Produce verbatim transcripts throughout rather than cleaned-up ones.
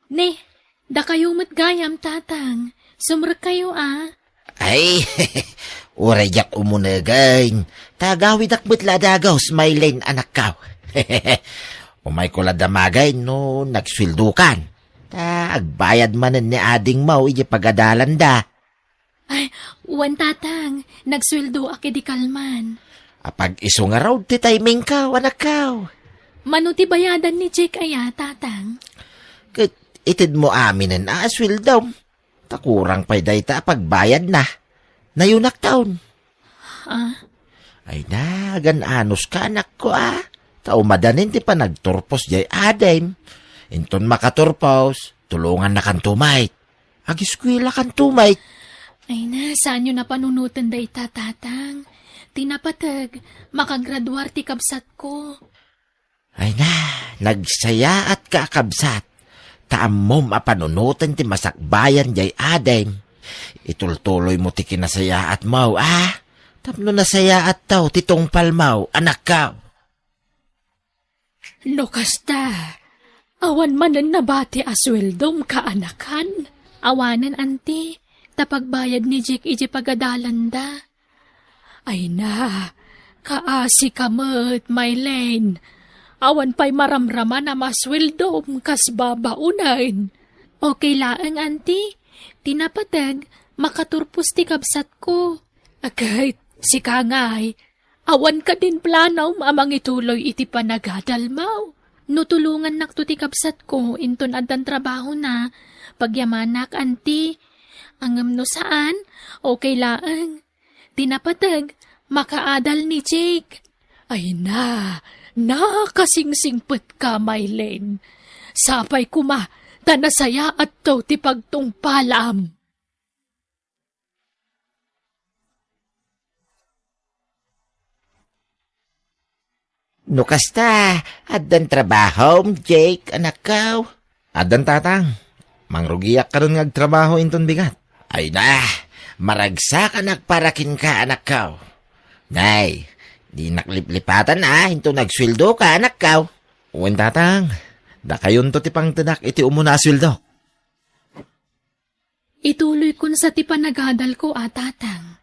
Ne, dakayo met gayam, Tatang. Sumrekkayo a. Ay, uray diak umunegen. Ta agawidak met la a dagus, Maylene, anakkaw. Umayko la damagen no nagsueldokan. Ta agbayad manen ni adingmo idiay pagadalanda. Ay, wen, Tatang. Nagsueldoak idi kalman. Apag-isu ngarud ti timingko, anakkaw. Mano ti bayadan ni Jake aya, Tatang? Ket itedmo aminen a sueldom. Ta kurang pay dayta a pagbayadna. Nayonakton. Ah? Ay na, agan-anuska, anakko, a. Ta umadanin ti panagturpos diay adim. Inton makaturpos, tulongannakanto met. Agiskuelakanto met. Ay na, saanyo napanunoten dayta, Tatang. Ti napateg, makagraduar ti kabsatko. Ay na, nagsayaatka a kabsat. Ta ammom a panunoten ti masakbayan diay adim. Itultuloymo ti kinasayaatmo, a. Tapno nasayaatto ti tungpalmo, anakko. No kasta, awan manen nabati a sueldom, kaanakan? Awanen, anti, ta pagbayad ni Jake idiay pagadalanda. Ay na, kaasika met, Maylene. Awan pay maramraman a masueldom kas babaonen. Okay laeng, anti. Ti napateg, makaturpos ti kabsatko. Ket sika ngay, awan kadin planom a mangituloy iti panagadalmo? No tulongannakto ti kabsatko inton addan trabahona, pagyamanak, anti. Ngem no saan, okay laeng. Ti napateg, makaadal ni Jake. Ay na, nakasingsingpetka, Maylene. Sapay koma, ta nasayaatto ti pagtungpalam. No kasta, addan trabahom, Jake, anakko? Addan, Tatang. Mangrugiak kadon nga agtrabaho inton bigat. Ay na, maragsakanak para kenka, anakko. Nay, dinak liplipatan a inton agsueldoka, anakko. Wen, Tatang, dakayonto ti pangtedak iti umuna a sueldo. Ituloykon sa ti panagadalko a, Tatang.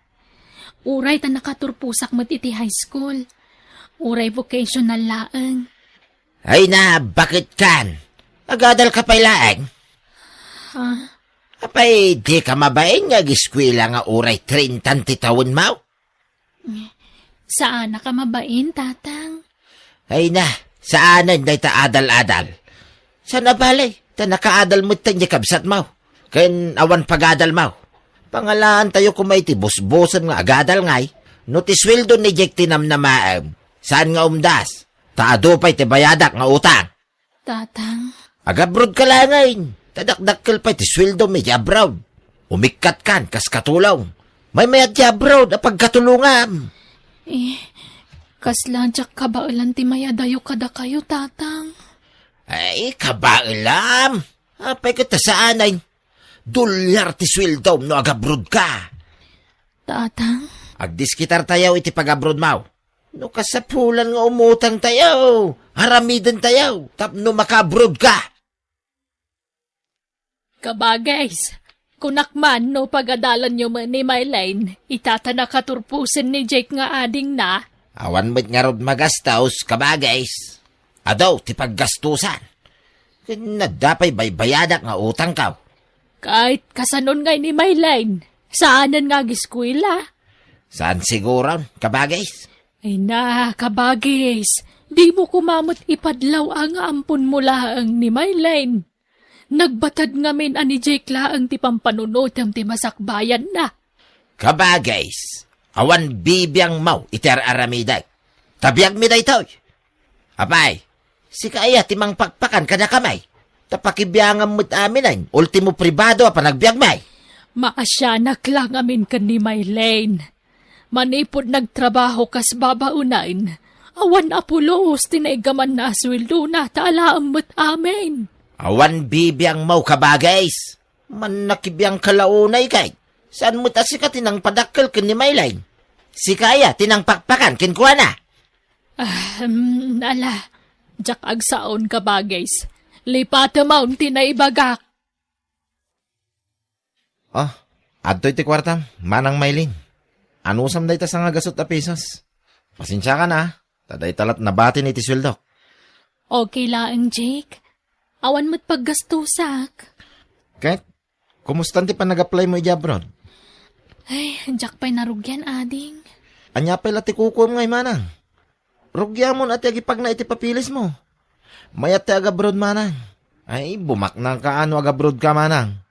Uray ta nakaturposak met iti high school. Uray vocational laeng. Ay na, baketkan? Agadalka pay laeng? Ha? Apay, dika mabain nga agiskuela nga uray treinta ti tawenmo? Saanak a mabain, Tatang. Ay na, saanen dayta adal-adal. Saan a bale, ta nakaadal metten ti kabsatmo, ken awan pagadalmo. Pangalaantayo koma iti busbusem nga agadal ngay, no ti sueldo ni Jake ti namnamaem, saan nga umdas, ta adu pay ti bayadak nga utang. Tatang. Agabrodka laengen, ta dakdakkel pay ti sueldom iti abroad. Umikkatkan kas katulong. Maymayat ti abroad a pagkatulongam. Eh, kasla diak kabaelan ti mayadayo kadakayo, Tatang. Ay, kabaelam? Apay ket ta saanen? Dolyar ti sueldom no agabrodka. Tatang? Agdiskitartayo iti pagabrodmo. No kasapulan nga umutangtayo, aramidentayo tapno makaabrodka. Kabagis, kunak man no pagadalanyo met ni Maylene, ita ta nakaturposen ni Jake nga adingna. Awan met ngarud magastos, kabagis. Adu ti paggastosan. Ken adda pay baybayadak nga utangko. Ket kasanon ngay ni Maylene? Saanen nga agiskuela? Saan siguron, kabagis? Ay na, kabagis. Dimo koma met ipadlaw a nga amponmo laeng ni Maylene. Nagbatad ngamin a ni Jake laeng ti pampanunotem ti masakbayanna. Kabagis, awan bibiangmo iti ar-aramidek. Ta biagmi daytoy. Apay, sika aya ti mangpakpakan kadakami? Ta pakibiangam met aminen, ultimo pribado a panagbiagmi. Maasianak la ngamin ken ni Maylene. Manipud nagtrabaho kas babaonen, awan a pulos ti naiggamanna a sueldona ta alaem met amin. Awan bibiangmo, kabagis. Mannakibiangka la unay kay. Saan met a sika ti nangpadakkel ken ni Maylene? Sika aya ti nangpakpakan kenkuana? Ahem, ala, diak agsaon, kabagis. Lipatem ti naibagak. Oh, adtoy ti kuartam, Manang Maylin. Anusam dayta sangagasut a pesos? Pasensiakan, ah, ta dayta lat nabatin iti sueldok. Okay laeng, Jake. Awan met paggastusak. Ket, kumusta ti panag-applymo idiay abroad? Ay, diak pay narugian, ading. Ania pay la ti kukuem ngay, Manang? Rugiamon a ti agipagna iti papeles mo. Mayat ti agabroad, Manang. Ay, bumaknangka no agabroadka, Manang.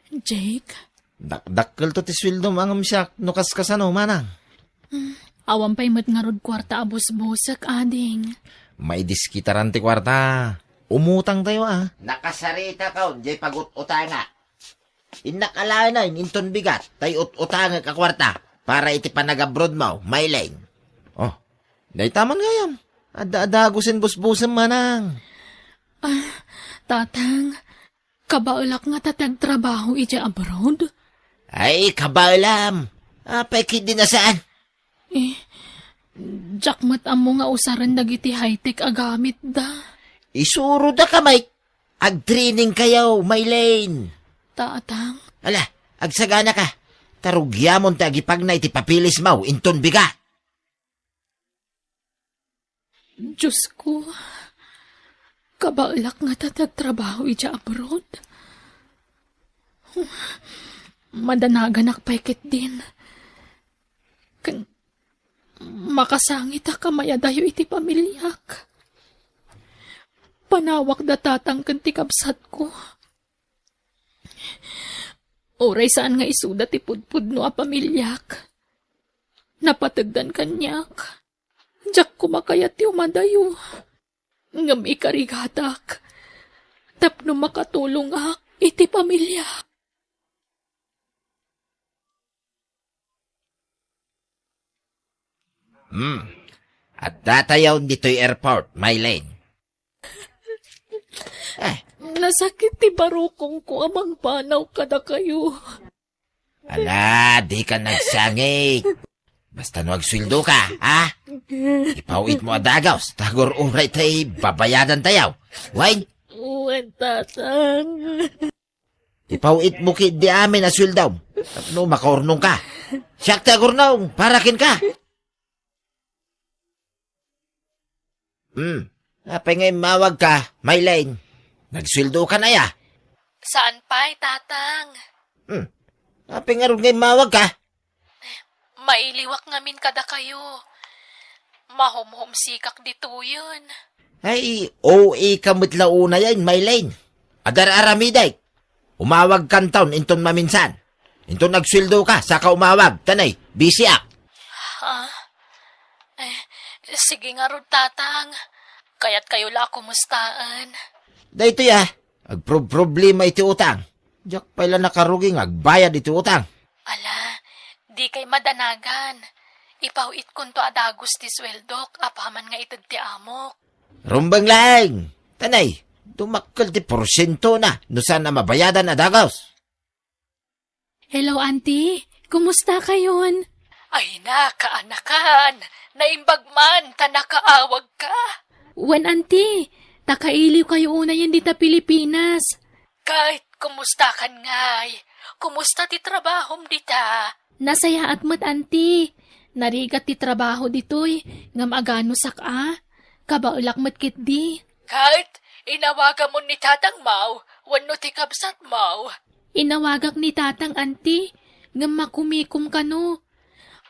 Jake? Dakdakkelto ti sueldom a ngem siak no kaskasano, Manang. Hmm, awan pay met ngarud kuarta a busbusek, ading. Maidiskitaran ti kuarta. Umutangtayo, ah. Nakasaritakon, diay pagut-utanga. Innak alaen inton bigat, tay ut-utangek a kuarta para iti panagabroadmo, Maylin. Oh, dayta man gayam. Adda-adda gusin busbusem, Manang. Ah, Tatang, kabaelak nga ta ti agtrabaho idiay abroad? Ay, kabaelam. Apay, kiddi na saan? Eh, diak met ammo nga usaren dagiti high-tech a gamitda. Isuroda ka, Mike. Agtrainingkayo, Maylin. Tatang. Ala, agsagana ka. Ta rugiamon ti agipagna iti papeles mo, inton bigat. Diyos ko, kabaelak nga ta ti agtrabaho idiay abroad. Madanaganak pay ketdin. Ken makasangitak a mayadayo iti pamiliak. Panawak da Tatang ken ti kabsatko. Uray saan nga isuda ti pudpudno a pamiliak, napategdan kaniak. Diak koma kayat ti umadayo. Ngem ikarigatak tapno makatulongak iti pamiliak. Hmm. Addatayo ditoy airport, Maylin. Eh. Nasakit ti barukongko a mangpanaw kadakayo. Ala, dika nagsangit. Basta no agsueldoka, ha? Ipaw-itmo a dagus, ta agur-uray tay babayadantayo. Wen? Wen, Tatang. Ipaw-itmo ketdi amin a sueldom. Tapno makaurnongka. Siak ti agurnong, para kenka. Hmm. Apay nga immawagka, Maylin? Nagsueldokan aya? Saan pay, Tatang. Hmm. Apay ngarud nga immawagka? Mailiwak ngamin kadakayo. Mahumhumsikak ditoyen. Ay, O A ka met la unayen, Maylin. Adar-aramidek. Umawagkanton inton maminsan. Inton agsueldoka, saka umawag. Tanay, busyak. Ha? Eh, sige ngarud, Tatang. Kayatkayo la a kumustaen. Daytoy, ah. Agproproblema iti utang. Diak pay la nakarugi nga agbayad iti utang. Ala, dikay madanagan. Ipaw-itkonto a dagus ti sueldok apaman nga ited ti amok. Rumbeng laeng! Tanay, dumakkel ti porsientona no saan a mabayadan a dagus. Hello, Auntie. Kumusta kayon? Ay, nakaanakan. Naimbag man ta nakaawagka. Wen, Auntie. Ta kailiwkayo unayen dita Pilipinas. Ket, kumusta kan ngay? Kumusta ti trabahom dita? Nasayaat met, Auntie. Narigat ti trabaho ditoy, ngem aganusak a. Kabaelak met ketdi. Ket, inawagamon ni tatangmo wenno ti kabsatmo? Inawagak ni tatang, Auntie, ngem makumikom kano.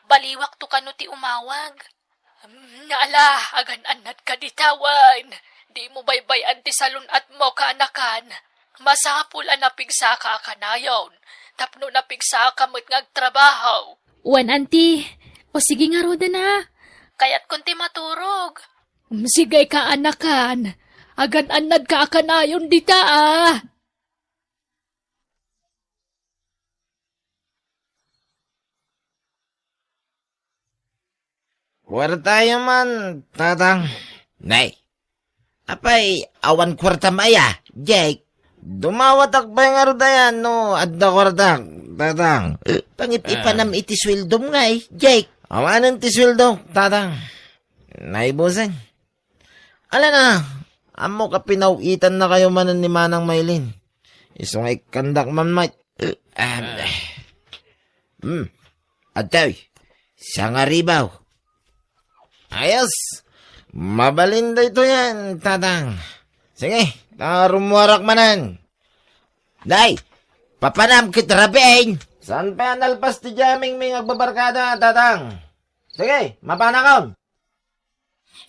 Baliwakto kano ti umawag. Mm, ala, agan-annadka dita wen. Dimo baybay-an ti salun-atmo, kaanakan. Masapul a napigsaka a kanayon, tapno napigsaka met nga agtrabaho. Wen, Auntie. O sige ngaruden a. Kayatkon ti maturog. Mm, sige, kaanakan. Agan-annadka a kanayon dita a. Kuartayo man, tatang. Nay, apay, awan kuartam aya, Jake? Dumawatak pay ngarud aya no adda kuartak, tatang. Pangip-ipanam iti sueldom ngay, Jake. Awanen ti sueldo, tatang. Naibusen. Ala na, Ammok a pinaw-itannakayo manen ni Manang Maylin. Isu nga ikkandak man met. Hmm. Adtoy, sangaribaw. Ayos. Mabalin daytoyen, Tatang. Sige, ta rummuarak manen. Nay, papanam ket rabiin. Saan pay a nalpas ti jamming mi nga agbabarkada, Tatang? Sige, mapanakon.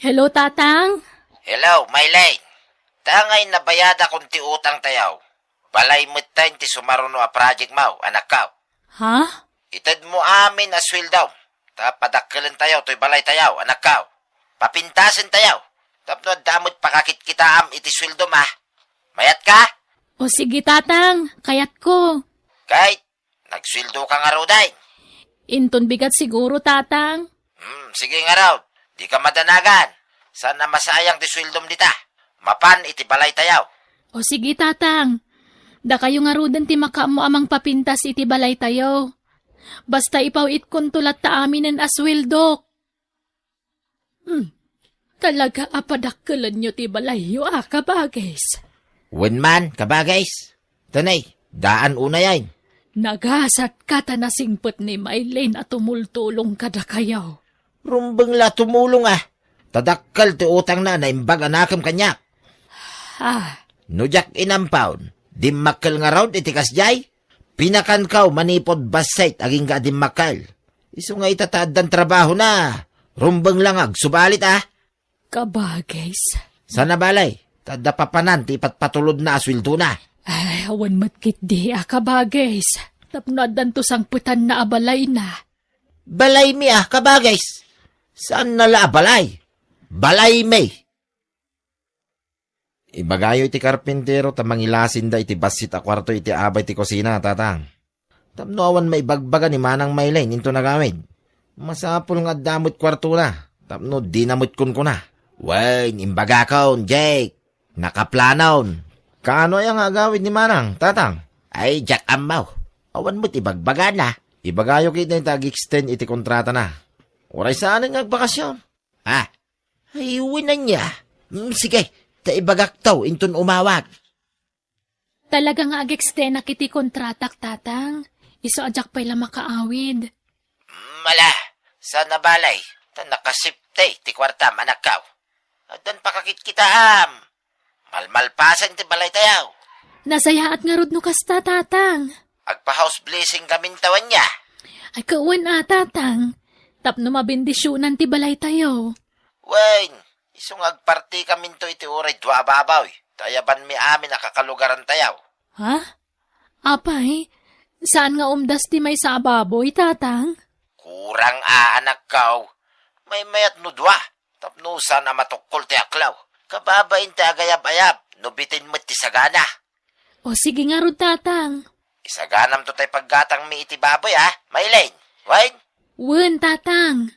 Hello, Tatang. Hello, Maylin. Tangay nabayadakon ti utangtayo. Balay metten ti sumaruno a project mo, anakko. Ha? Itedmo amin a sueldom, ta padakkelentayo toy balaytayo, anakko. Papintasentayo, tapno adda met pakakitkitaam iti sueldom, a. Mayatka? O sige, Tatang, kayatko. Ket, nagsueldoka ngaruden? Inton bigat siguro, Tatang. Hmm, sige ngarud, dika madanagan. Saan a masayang ti sueldom dita. Mapan iti balaytayo. O sige, Tatang. Dakayo ngaruden ti makaammo a mangpapintas iti balaytayo. Basta ipaw-itkonto latta aminen a sueldok. Hmm. Talaga a padakkelenyo ti balayyo, a, kabagis? Wen man, kabagis. Tanay, daan unayen. Nagasatka ta nasingpet ni Maylin a tumultulong kadakayo. Rumbeng la tumulong, a. Ta dakkel ti utangna a naimbag a nakem kaniak. Ah. No diak inampaw, dimmakkel ngarud iti kasdiay? Pinakanko manipud bassit agingga a dimmakkel. Isu nga ita ta addan trabahona. Rumbeng la nga agsubalit, a. Kabagis. Saan a bale, ta adda papanan ti ipatpatulodna a sueldona. Ay, awan met ketdi a kabagis. Tapno addanto sangpetanna a balayna. Balaymi a kabagis. Saanna la a balay. Balaymi. Ibagayo iti karpintero ta mangilasinda iti bassit a kuarto iti abay ti kusina, Tatang. Tapno awan maibagbaga ni Manang Maylin inton agawid. Masapul nga adda met kuartona, tapno dina met kunkuna. Wen, imbagakon, Jake. Nakaplanon. Kaano aya nga agawid ni Manang, Tatang? Ay, diak ammo. Awan met ibagbagana. Ibagayo ketdi ta ag-extend iti kontratana. Uray saanen nga agbakasyon. Ah. Ay, wen ania. Mm, sige, ta ibagakto inton umawag. Talaga nga ag-extendak iti kontratak, Tatang. Isu a diak pay la makaawid. Mm, ala, saan a bale, ta nakasipte ti kuartam, anakko. Addan pakakitkitaam. Malmalpasen ti balaytayo. Nasayaat ngarud no kasta, Tatang. Agpa-house blessing kaminto ania? Ay, kawan a, Tatang. Tapno mabendisionan ti balaytayo. Wen, isu nga agpartikaminto iti uray dua a baboy, ta ayabanmi amin a kakalugarantayo. Ha? Apay, saan nga umdas ti maysa a baboy, Tatang? Kurang a, anakko. Maymayat no dua, tapno saan a matukkol ti aklaw. Kababain ti agayab-ayab, no bitin met ti sagana. O sige ngarud, Tatang. Isaganamto tay paggatangmi iti baboy, a, Maylin. Wen? Wen, Tatang.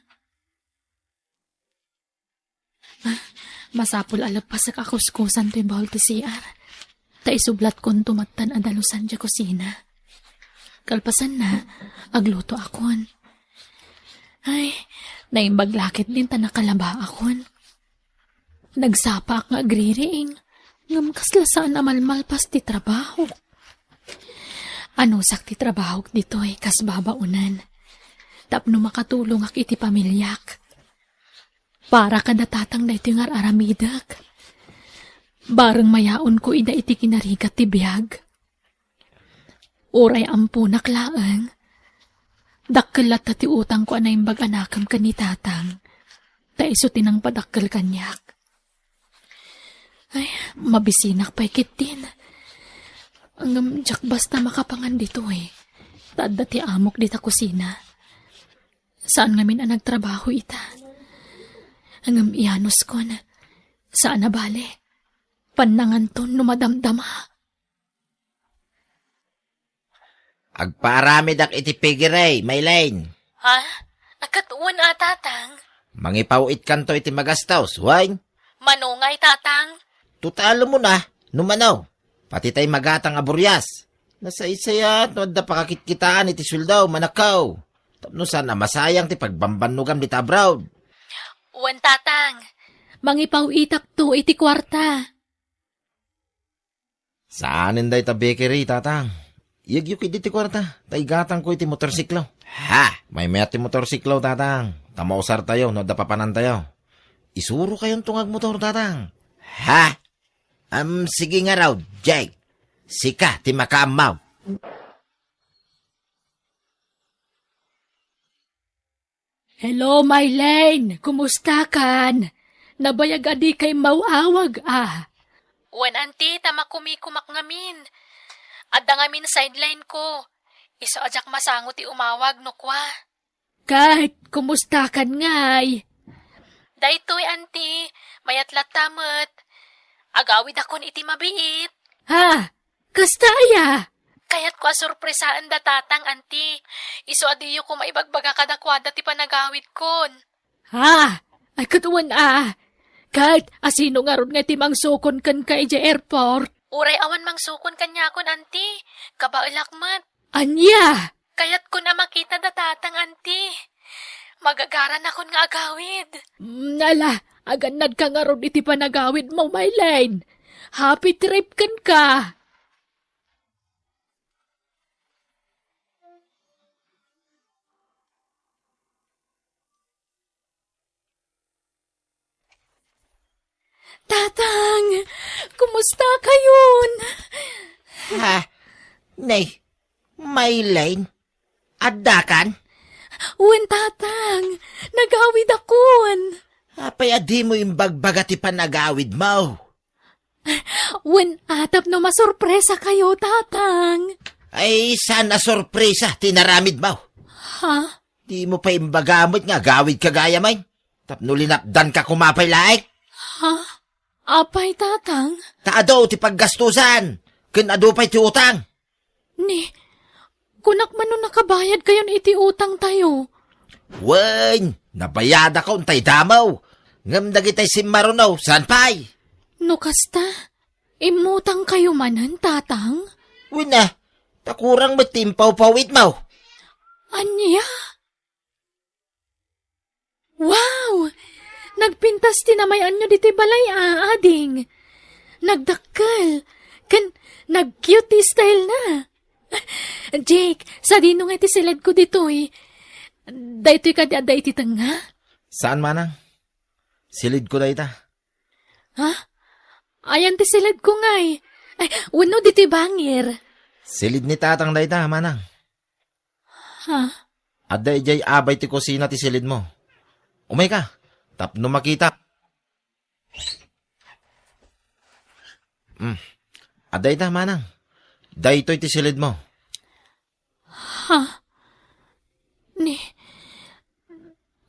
Ah, masapul a leppasek a kuskusan toy bahul ti C R. Ta isublatkonto mattan a dalusan diay kusina. Kalpasanna, aglutoakon. Ay, naimbag la ketdin ta nakalabaakon. Nagsapaak nga agririing, ngem kasla saan a malmalpas ti trabahok. Anusak ti trabahok ditoy kas babaonan, tapno makatulongak iti pamiliak. Para kada Tatang daytoy nga ar-aramidek. Bareng mayaonko ida iti kinarigat ti biag. Uray amponak laeng, dakkel latta ti utangko a naimbag a nakem ken ni Tatang, ta isu ti nangpadakkel kaniak. Ay, mabisinak pay ketdin. Ngem diak basta makapangan ditoy, ta adda ti amok dita kusina. Saan ngamin a nagtrabaho ita. Ngem iyanuskon, saan a bale. Pannanganton no madamdama. Agpaaramidak iti piggery, Maylin. Ha? Ket wen a, Tatang. Mangipaw-itkanto iti magastos, wen? Mano ngay, Tatang? Totalmon a, no mano. Pati tay magatang a burias. Nasaysayat no adda pakakitkitaan iti sueldo, manakkaw. Tapno saan a masayang ti pagbambannogam dita abroad. Wen, Tatang. Mangipaw-itakto iti kuarta. Saanen dayta bakery, Tatang. Iyegyo ketdi ti kuarta, ta igatangko iti motorsiklo. Ha? Maymayat ti motorsiklo, Tatang. Ta mausartayo no adda papanantayo. Isurokayonto nga agmotor, Tatang. Ha? Am, sige ngarud, Jake. Sika ti makaammo. Hello, Mylene! Kumusta kan? Nabayag a dika immaw-awag, a. Wen, anti, ta makumikumak ngamin. Adda ngamin sideline ko. Isu a diak masango ti umawag no kua. Ket, kumusta kan ngay? Daytoy, anti, mayat latta met. Agawidakon iti mabiit. Ha? Kasta aya? Kayatko a sorpresaen da tatang, anti. Isu a diyo koma ibagbaga kadakuada ti panagawidkon. Ha? Ay, ket wen a. Ket, asino ngarud nga ti mangsukon kenka idiay airport? Uray awan mangsukon kaniakon, anti. Kabaelak met. Ania? Kayatkon a makita da tatang, anti. Magagaranakon nga agawid. Mm, ala, agannadka ngarud iti panagawidmo, Mylene. Happy trip kenka. Tatang, kumusta kayon? Ha? Nay, Mylene, addakan? Wen, Tatang, nagawidakon. Apay a dimo imbagbaga ti panagawidmo? Wen, a, tapno masorpresa kayo, Tatang. Ay, saan a sorpresa ti inaramidmo? Ha? Dimo pay imbaga met nga agawidka gayam, tapno linapdanka koma pay laeng. Ha? Apay, Tatang? Ta adu ti paggastusan, ken adu pay ti utang. Ni, kunak man no nakabayad kayon iti utang tayo. Wen, nabayadakon tay damo. Ngem dagitay simmaruno, saan pay? No kasta, immutang kayo manen, Tatang? Wen a, ta kurang met ti impawpawitmo. Ania? Wow! Nagpintas ti namay-anyo ditoy balay a, ading. Nagdakkel. Ken nag-cute ti style na. Jake, sadino nga iti siledko ditoy? Daytoy kadi adda iti tengnga? Saan, manang. Siledko dayta. Ha? Ayan ti siledko ngay. Ay, wenno ditoy bangir. Siled ni tatang dayta, manang. Ha? Adda idiay abay ti kusina ti siledmo. Umayka, tapno makita. Hmm. Adda ita, manang. Daytoy ti siledmo. Ha? Ni,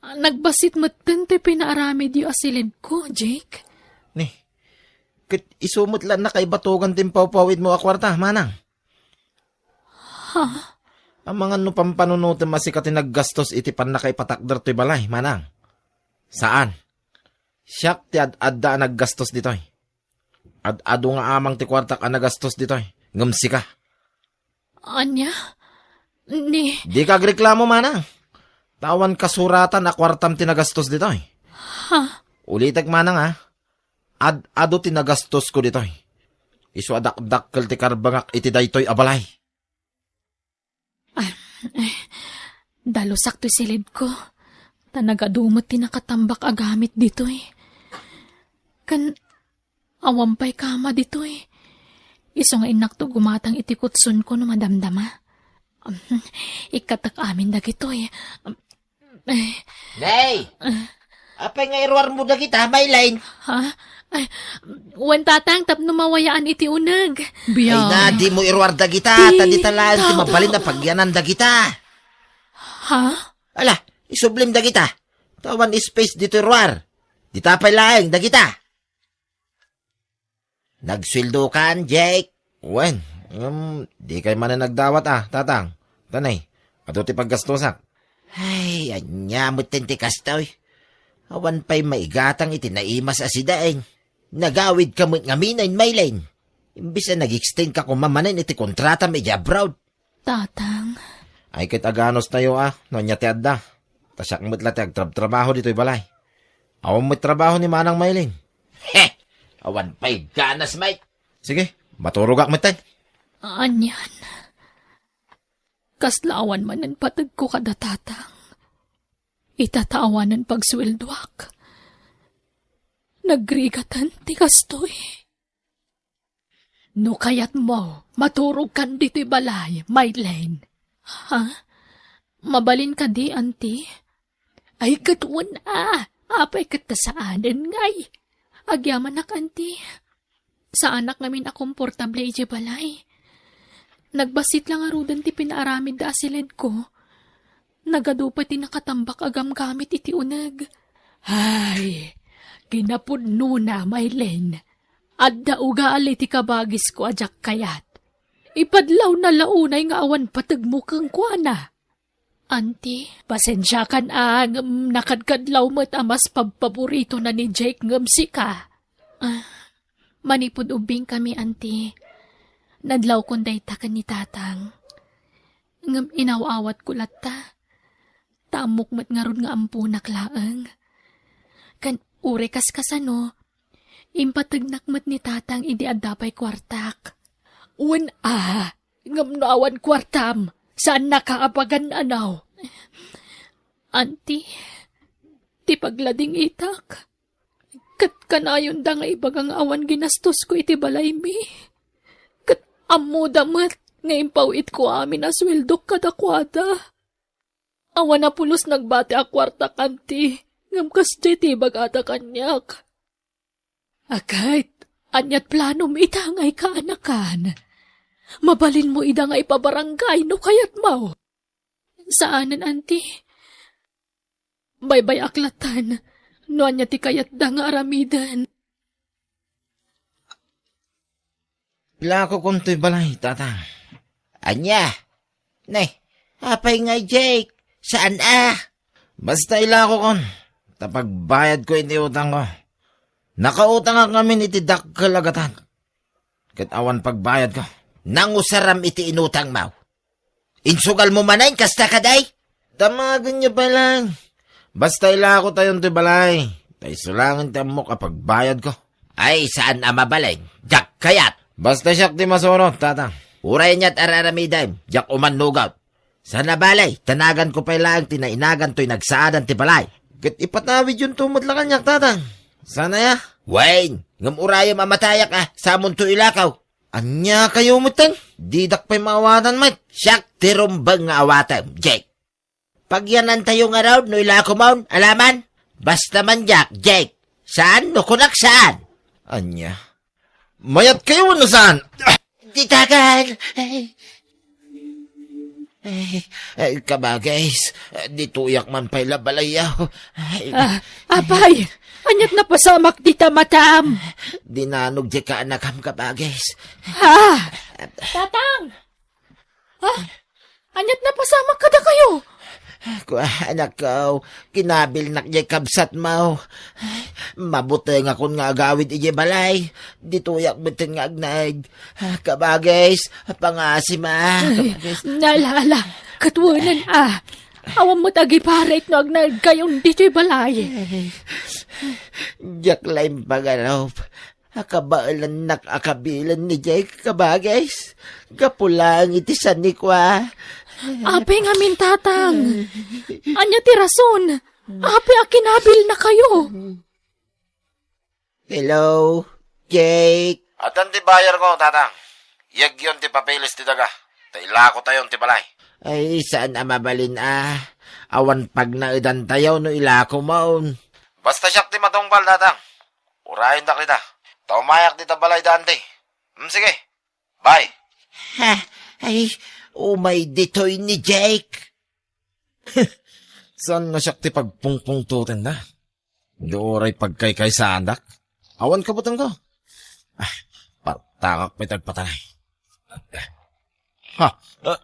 nagbassit metten ti pinaaramidyo a siledko, Jake? Ni, ket isu met la nakaibatogan ti impawpawidmo a kuarta, manang. Ha? Amangan no pampanunotem a sika ti naggastos iti pannakaipatakder toy balay, manang. Saan. Siak ti ad-adda a naggastos ditoy. Ad-adu nga amang ti kuartak a nagastos ditoy, ngem sika. Ania? Ni... Dika agreklamo, manang. Ta awan kasuratan a kuartam ti nagastos ditoy. Ha? Ulitek, manang, a. Ad-adu ti nagastosko ditoy. Isu a dakdakkel ti karbengak iti daytoy a balay. Ah, eh, dalusak toy siledko. Ta nagadu met ti nakatambak a gamit ditoy. Ken awan pay kama ditoy. Isu nga innakto gumatang iti kutsonko no madamdama. Ikkatak amin dagitoy. Nay! Apay nga iruarmo dagita, Mylene? Ha? Ay, wen, tatang, tapno mawayaan iti uneg. Ay na, dimo iruar dagita, ta dita laeng ti mabalin a pagyanan dagita. Ha? Ala, isublim dagita. Ta awan space ditoy ruar. Dita pay laeng dagita. Nagsueldokan, Jake? Wen, ngem, dikay manen nagdawat a, tatang. Tanay, adu ti paggastosak. Ay, ania metten ti kastoy? Awan pay maigatang iti naimas a sidaeng. Nagawidka met ngamin, Mylene. Imbes a nag-extend ka koma manen iti kontratam idiay abroad. Tatang. Ay, ket aganos tayo, a, no ania ti adda. Ta siak met la ti agtrabtrabaho ditoy balay. Awan met trabaho ni Manang Mylene. He! Awan pay ganas, Mike. Sige, Maturogak metten. Anian? Kasla awan manen pategko kada tatang. Ita ta awanen pagsueldoak. Nagrigaten ti kastoy. No kayatmo, maturogkan ditoy balay, Maylene. Ha? Mabalin kadi, Auntie? Ay, ket wen a. Apay ket ta saanen ngay? Agyamanak, Auntie. Saanak ngamin a komportable idiay balay. Nagbassit la ngaruden ti pinaaramidda a siledko. Nagadu pay ti nakatambak a gamgamit iti uneg. Ay, kinapudnona, Maylene. Adda ugali ti kabagisko a diak kayat. Ipadlawna la unay nga awan pategmo kenkuana. Auntie, pasensiakan a ngem nakadkadlaw met a mas pabpaboritona ni Jake ngem sika. Ah, manipud ubbingkami, Auntie, nadlawkon dayta ken ni Tatang. Ngem inaw-awatko latta. Ta ammok met ngarud nga amponak laeng. Ken uray kaskasano, impategnak met ni Tatang idi adda pay kuartak. Wen a, ngem no awan kuartam, saannaka a pagan-anaw. Auntie, ti pagladingitak, ket kanayonda nga ibaga nga awan ginastosko iti balaymi. Ket ammoda met nga impaw-itko amin a sueldok kadakuada. Awan a pulos nagbati a kuartak, Auntie, ngem kasdiay ti ibagada kaniak. Aket, aniat planom ita nga ikaanakan? Mabalinmo ida nga ipabarangay no kayatmo. Saanen, Auntie. Baybay-ak lattan no ania ti kayatda nga aramiden. Ilakokon toy balay, Tatang. Ania? Ne, apay ngay, Jake? Saan a? Basta ilakokon, ta pagbayadko iti utangko. Nakautangak ngamin iti dakkel a gatad. Ket awan pagbayadko. Nangusaram iti inutangmo. Insugalmo manen kasta kadi? Damagenyo pay laeng. Basta ilakotayon ti balay, ta isu laengen ti ammok a pagbayadko. Ay, saan a mabalin. Diak kayat. Basta siak ti masurot, Tatang. Uray aniat a aramidem, diak umannugot. Sana bale, ta naganko pay laeng ti nainagan toy nagsaadan ti balay. Ket ipatawidyonto met la kaniak, Tatang. Sana ya? Wen, ngem urayem a matayak a, samonto ilakaw. Ania kayo metten? Didak pay maawatan met. Siak ti rumbeng nga awatem, Jake. Pagyanantayo ngarud no ilakomon, alaman? Basta man diak, Jake. Saan no kunak saan? Ania? Mayat kayo wenno saan? Ditagan! Ay. Ay, ay, kabagis, ditoyak man pay la balayaw. Ay. Ah, apay, aniat napasamak dita matam? Dinanog di kaanakam, kabagis. Ah! Tatang! Ah, aniat napasamak kadakayo? Kua, anakko, kinabilnak diay kabsatmo. Mabutengakon nga agawid idiay balay. Ditoyak metten nga agnaed. Kabagis, pangasima. Ay, kabagis. Nalala, ket wen a. Awan met agiparit no agnaedkayon ditoy balay. Diak la impagarup. Akabaelannak a kabilen ni Jake, kabagis. Gapu laeng iti sanikua. Apay ngamin, Tatang? Ania ti rason? Apay a kinabilnakayo? Hello, Jake. Addan ti bayarko, Tatang. Yegyon ti papeles ti daga, ta ilakotayon ti balay. Ay, saan a mabalin a. Awan pagnaedantayo no ilakomon. Basta siak ti matungpal, Tatang. Urayendak dita. Ta umayak dita balay da Auntie. Hmm, sige. Bye. Ha, ay, umay ditoy ni Jake. Saan nga siak ti pagpungpungtotenna? Di uray pagkaykaysaandak. Awan kabutanko. Ah, partangak pay ti agpatanay. Ha, ah,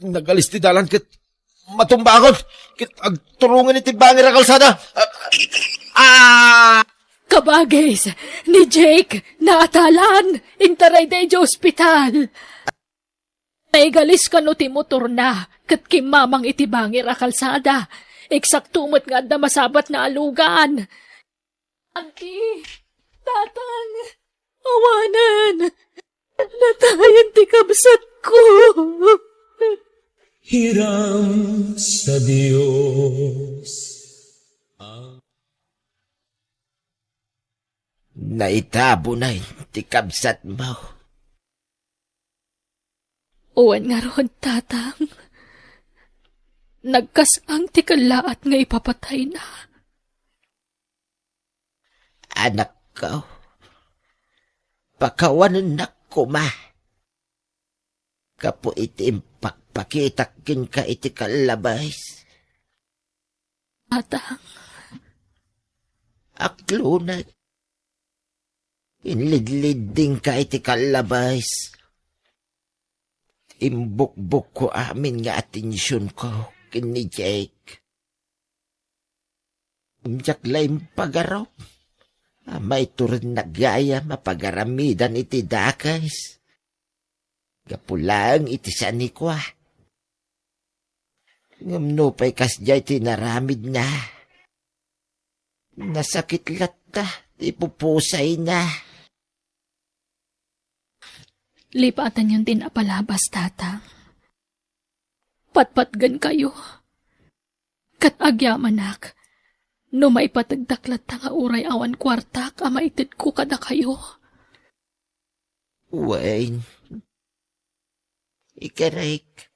nagalis ti dalan ket matumbaakon. Ket agturungan iti bangir a kalsada. Ah, ah! Kabagis, ni Jake, naatalan. Intarayda idiay ospital. Naigalis kano ti motorna, ket kimmamang iti bangir a kalsada. Eksakto met nga adda masabatna a lugan. Auntie, Tatang, awanen. Natayen ti kabsatko. Hiram sa Dios. Naitabonay ti kabsatmo. Wen ngarud, Tatang. Nagkas-ang ti kellaat nga ipapatayna. Anakko, pakawanennak koma gapu iti impakpakitak kenka iti kallabes. Tatang. Aklonat. Inlidliddingka iti kallabes. Imbukbokko amin nga atensionko ken ni Jake. Diak la impagarup a maiturednak gayam a pagaramidan iti dakes. Gapu laeng iti sanikua. Ngem nupay kasdiay ti inaramidna, nasakit latta ti pupusayna. Lipatenyon ti napalabas, Tatang. Patpatgenkayo. Ket agyamanak, no maipategdak latta nga uray awan kuartak a maitedko kadakayo. Wen, ikarek,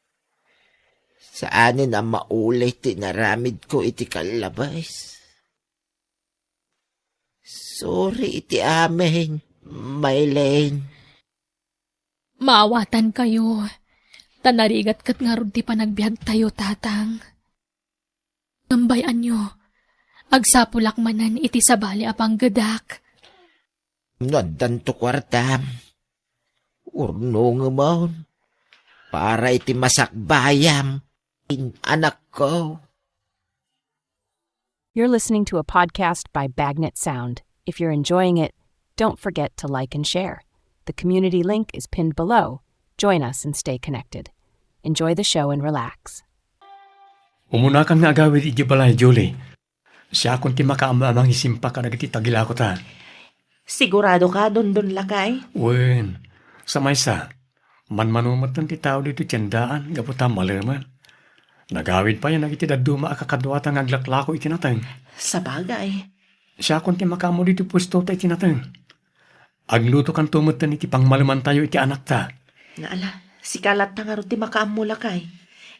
saanen a mauli ti inaramidko iti kallabes. Sorry iti amin, Maylene. Maawatankayo, ta narigat ket ngarud ti panagbiagtayo, Tatang. Ngem bay-anyo, agsapulak manen iti sabali a panggedak. No addanto kuartam, urnongemon para iti masakbayam, in-, anakko. You're listening to a podcast by Bagnet Sound. If you're enjoying it, don't forget to like and share. The community link is pinned below. Join us and stay connected. Enjoy the show and relax. Umunakan nga agawid idiay balay, Julie. Siakon ti makaammo a mangisimpa kadagiti tagilakota. Sigurado ka, Dondon lakay? Wen, sa maysa, manmano metten ti tao ditoy tiendaan gapu ta malemen. Nagawid pay a nagiti dadduma a kakaduata nga aglaklako iti nateng. Sabagay. Siakon ti makaammo ditoy puesto ta iti nateng. Aglutokanto metten iti pangmalemantayo iti anakta. Nga ala, sika latta ngarud ti makaammo, lakay.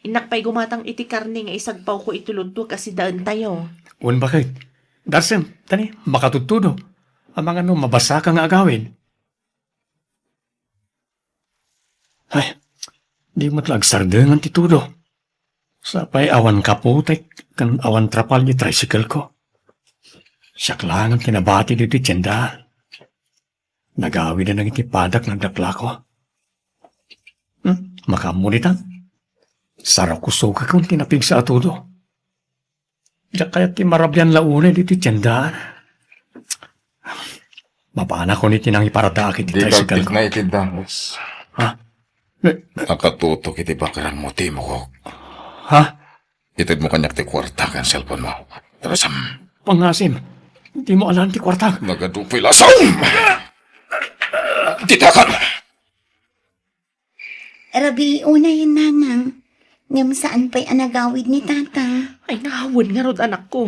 Innak pay gumatang iti karne nga isagpawko iti lutuek a sidaentayo. Wen, baket. Darsem, tani, makatudtudo. Amangan no mabasaka nga agawid. Ay, di met la agsardengan ti tudo. Sapay awan kaputek ken awan trapal di tricycle ko. Siak laeng ti nabati ditoy tiendaan. Nagawid a nagiti padak naglaklako. Hmm, makaammo dita. Sarukosukakon ti napigsa a tudo. Diak kayat ti marabian la unay ditoy tiendaan. Mapanakon iti nangiparadaak iti tricycle ko. Di kaltik na iti danges. Ha? Nakatutok iti bakeran mo, timokok. Ha? Itedmo kaniak ti kuarta ken cellphone mo. Tara, Sam. Pangasim, dimo alaen ti kuarta. Nagadupoy la, Sam! Ditakan! Rabii unay, nanang. Ngem saan pay a nagawid ni tatang. Ay, naawan ngarud, anakko.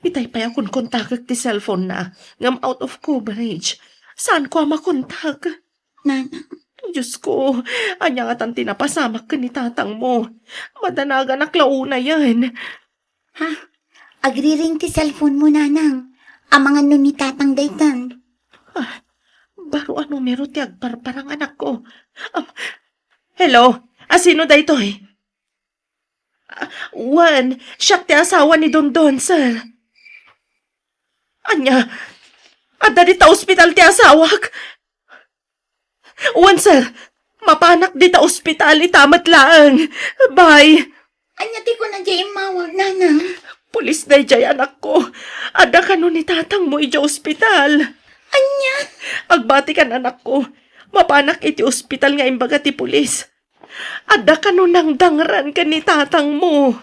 Itay pay a konkontakek ti cellphone na, ngem out of coverage. Saanko a makontak. Nanang. Diosko, ania ngatan ti napasamak ken ni tatangmo? Madanaganak la unayen. Ha? Agriring ti cellphone mo, nanang. Amangan no ni tatang daytan. Ah, baro a numero ti agparparang, anakko. Ah, hello? A, sino daytoy? Ah, wen, siak ti asawa ni Dondon, sir. Ania? Adda dita ospital ti asawak? Wen, sir. Mapanak dita ospital ita met laeng. Bye. Ania ti kuna diay immawag, nanang? Pulis daydiay, anakko. Adda kano ni tatangmo idiay ospital. Ania? Agbatikan, anakko. Mapanak iti ospital nga imbaga ti pulis. Adda kano nangdangran ken ni tatangmo.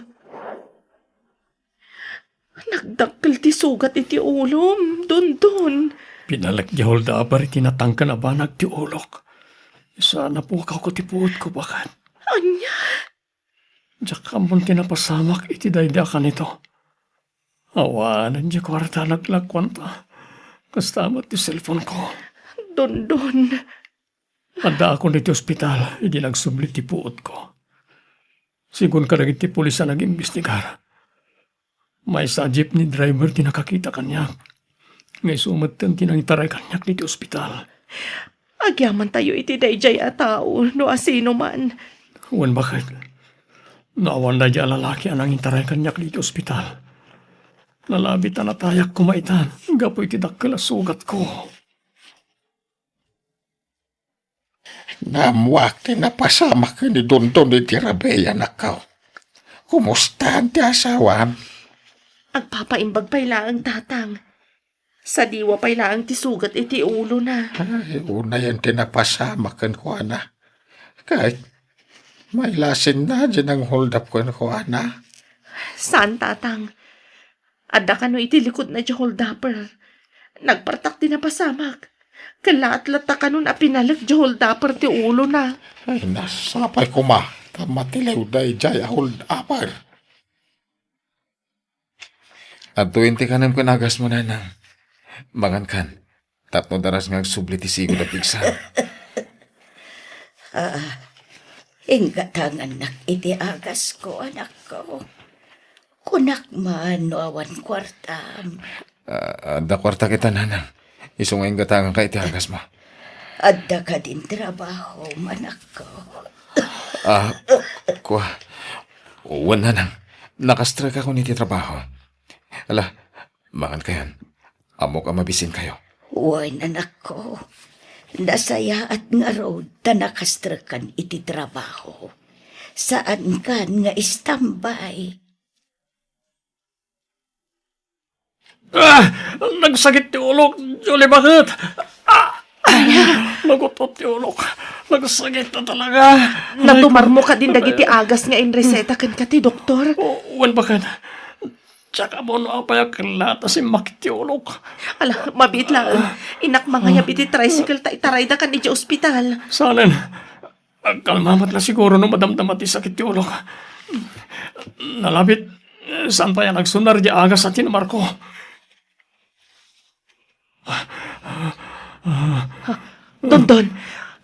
Nagdakkel ti sugat iti ulom, Dondon. Pinalek ti holdaper iti natangken a banag ti ulok. Saan a pukawko ti puotko, baket. Ania? Diak ammon ti napasamak iti daydi a kanito. Awanen diay kuarta naglakuanta. Kasta met ti cellphone-ko. Dondon. Addaakon iti ospital idi nagsubli ti puotko. Sigun kadagiti pulis a nag-imbestigar, maysa a jeepney driver ti nakakita kaniak. Nga isu metten ti nangitaray kaniak ditoy ospital. Agyamantayo iti daydiay a tao no asino man. Wen, baket. No awan daydiay a lalaki a nangitaray kaniak ditoy ospital, nalabit a natayak koma itan gapu iti dakkel a sugatko. Naammoak ti napasamak ken ni Dondon iti rabii, anakko. Kumustaan ti asawam? Agpapaimbag pay laeng, Tatang. Sadiwa pay laeng ti sugat iti ulona. Ay, unayen ti napasamak kenkuana. Ket mailasinna diay nangholdap kenkuana. Saan, Tatang. Adda kano iti likudna diay holdapper. Nagpartak ti napasamak. Ket laat latta kanon a pinalek diay holdapper ti ulona. Ay, nasapay koma ta matiliw daydiay a holdapper. Adtoyen ti kanem ken agasmo, nanang. Mangankan, tapno daras nga agsubli ti sigud a pigsa. Ah, inggatangannak iti agasko, anakko. Kunak man no awan kuartam. Ah, adda kuarta kita, nanang. Isu nga inggatanganka iti agasmo. Adda kadin trabahom, anakko? Ah, kua. Wen, nanang. Nakastrekakon iti trabaho. Ala, mangankayon. Ammok a mabisinkayo. Wen, anakko. Nasayaat ngarud ta nakastrekkan iti trabaho. Saankan nga istambay. Ah! Nagsakit ti ulok, Julie, baket. Ah! Nagut-ot ti ulok. Nagsakit na talaga. Natumarmo kadin dagiti agas nga inreseta kenka ti doktor? O, wen, baket. Diak ammo no apay a kellaat a simmakit ti ulok. Ala, mabiit laeng. Innak mangayab iti tricycle ta itaraydakan idiay ospital. Saanen. Agkalma met la siguro no madamdama ti sakit ti ulok. Nalabit, saan pay a nagsunar diay agas a tinumarko. Dondon!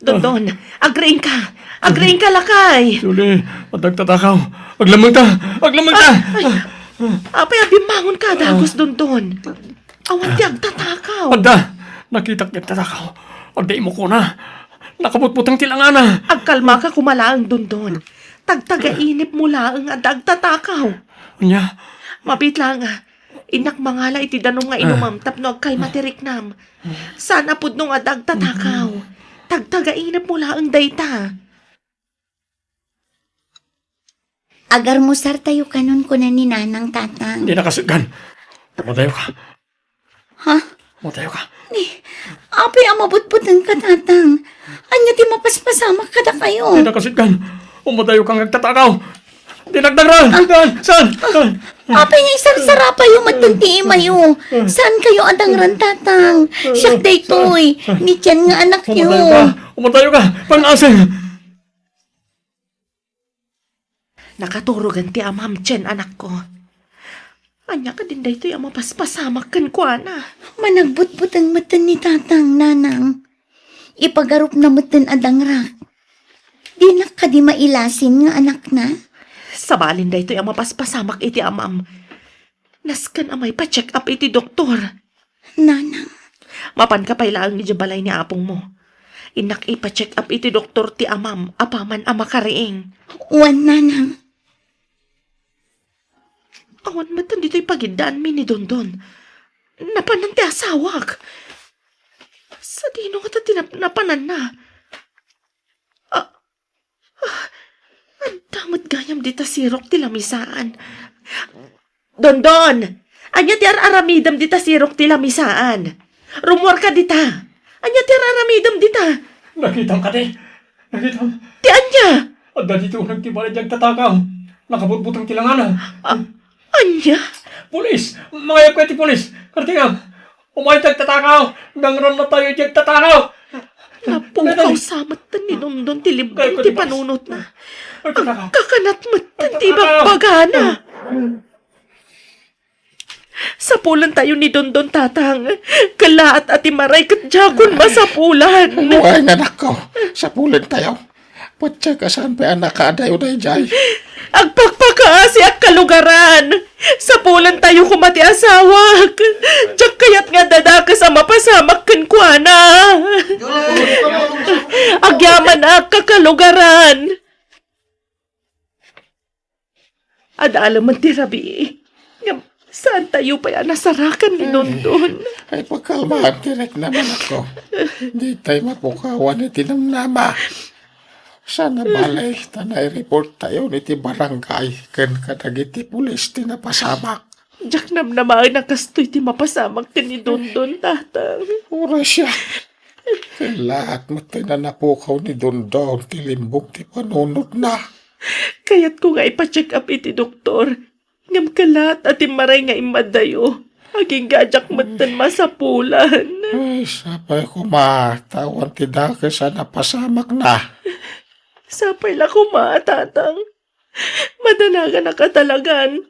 Dondon! Agriingka! Agriingka, lakay! Julie, adda agtatakaw! Aglammengta! Aglammengta! Ay, ay. Apay a bimmangonka, dagus, Dondon? Awan ti agtatakaw. Adda! Nakitak ti agtatakaw. Adda imukona. Nakabutbuteng ti langana. Agkalmaka koma laeng, Dondon. Tagtagainipmo laeng adda agtatakaw. Ania? Mabiit laeng, ah. Innak mangala iti danum nga inumem tapno agkalma ti riknam. Saan a pudno nga adda agtatakaw. Tagtagainipmo laeng dayta. Agarmusartayo kanon, kuna ni Nanang, Tatang. Dina kasutgan. Umadayoka. Ha? Umadayoka. Ni, apay a mabutbutengka, Tatang? Ania ti mapaspasamak kadakayo? Dina kasutgan. Umadayoka nga agtatakaw. Dina agdangran. Ah. Saan? Saan? Saan? Apay nga isarsarapayo met ti imayo? Saankayo a dangran, Tatang? Siak daytoy. Ni Chen nga anakyo. Umadayoka. Umadayoka. Pang-asing. Nakaturogan ti amam, Chen, anakko. Ania kadin daytoy a mapaspasamak kenkuana? Managbutbuteng metten ni Tatang, Nanang. Ipagarupna metten a dangrak. Dinak kadi mailasin nga anakna? Sabalin daytoy a mapaspasamak iti amam. Nasken a maipa-check up iti doktor. Nanang. Mapanka pay laeng idiay balay ni apongmo. Innak ipa-check up iti doktor ti amam apaman a makariing. Wen, Nanang. Awan met ditoy pagiddaanmi ni Dondon. Napanan ti asawak. Sadino ngata ti nap-, napananna? Ah, ah, adda met gayam dita sirok ti lamisaan. Dondon! Ania ti ar-aramidem dita sirok ti lamisaan? Rummuarka dita. Ania ti ar-aramidem dita? Nakitam kadi? Nakitam? Ti ania? Adda ditoy uneg ti balay diay agtatakaw. Nakabutbuteng ti langana. Ah, ania? Pulis! Mangayabka iti pulis! Kartingam! Umayka agtatakaw! Dangrannatayo diay agtatakaw! Napukaw sa metten ni Dondon ti libbong ti panunotna. Agkakanat metten ti ibagbagana. Sapulentayo ni Dondon, Tatang. Kellaat a ti maray ket diakon masapulan. Wen, anakko, sapulentayo. Patiek a saan pay a nakaadayo daydiay. Agpakpakaasiak, kalugaran. Sapulentayo koma ti asawak. Diak kayat nga adda dakes a mapasamak kenkuana. Agyamanak, kakalugaran. Adda laeng ti rabii. Ngem, saantayo pay a nasarakan ni Dondon. Ay, pagkalmaan ti riknam, anakko. Ditay mapukawan iti namnama. Saan a bale ta naireporttayon iti barangay ken kadagiti pulis ti napasamak. Diak namnamaen a kastoy ti mapasamak ken ni Dondon, Tatang. Uray siak. Kellaat met ti napukaw ni Dondon ti limbong ti panunotna. Kayatko nga ipa-check up iti doktor. Ngem kellaat a ti maray nga immaddayo. Agingga a diak metten masapulan. Ay, sapay koma, ta awan ti dakes a napasamakna. Sapay la koma, Tatang. Madanaganak a talagan.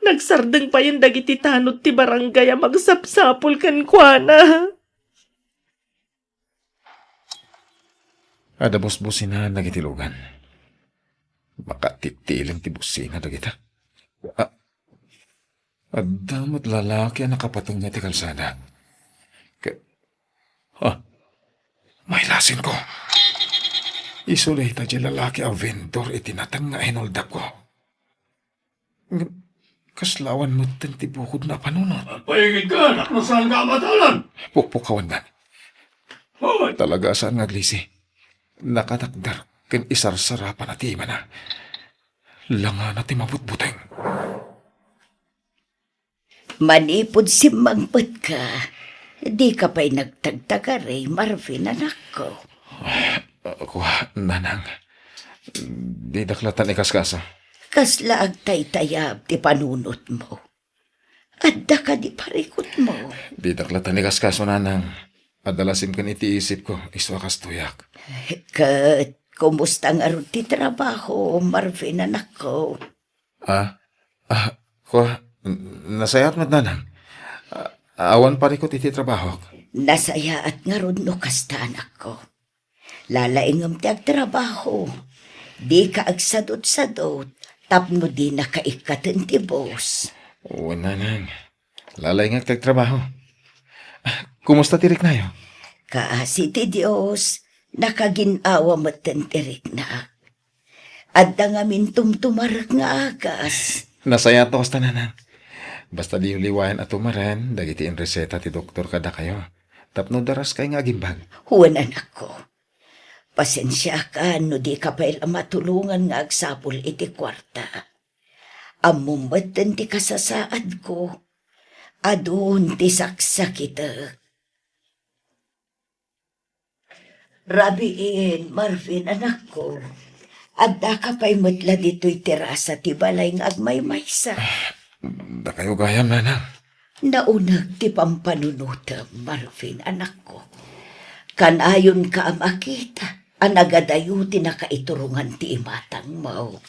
Nagsardeng payen dagiti tanod ti barangay a magsapsapul kenkuana. Adda busbusinaen dagiti lugan. Makatitiling ti busina dagita. A-, adda met lalaki a nakapatengnga iti kalsada. Ke-, ah, mailasinko. Isu dayta ti lalaki a vendor iti nateng nga inuldapko. Ngem, kasla awan metten ti bukodna a panunot. Agpaigidka, anak, no saanka a matalan. Pukpukawandan. Hoy! Talaga a saan nga aglisi. Nakatakder ken isarsarapana ti imana. Langana ti mabutbuteng. Manipud simmangpetka, dika pay nagtagtagari, Marvin, anakko. Kua, nanang. Didak latan ikaskaso. Kasla agtaytayab ti panunotmo? Adda kadi parikutmo? Didak latan ikaskaso, nanang. Adda la simken iti isipko, isu a kastoyak. Ket kumusta ngarud ti trabaho, Marvin, anakko? Ah, ah, kua, n-, nasayaat met, nanang. Ah, awan parikut iti trabahok. Nasayaat ngarud no kasta, anakko. Lalaingem ti agtrabaho. Dika agsadutsadut tapno dinaka ikkaten ti boss. Wen, nanang. Lalaingek ti agtrabaho. Ah, kumusta ti riknayo? Kaasi ti Dios, nakagin-awa metten ti rikna. Adda ngamin tumtumarek nga agas. Nasayaat no kasta, nanang. Basta diyo liwayan a tumaren dagiti inreseta ti doktor kadakayo tapno daraskay nga agimbag. Wen, anakko. Pasensiakan no dika pay la matulongan nga agsapul iti kuarta. Ammom metten ti kasasaadko. Adun ti saksakitek. Rabiin, Marvin, anakko. Addaka pay met la ditoy terasa ti balay nga agmaymaysa. Dakayo gayam, nanang. Nauneg ti pampanunotem, Marvin, anakko. Kanayonka a makita a nagadayo ti nakaiturongan ti imatangmo.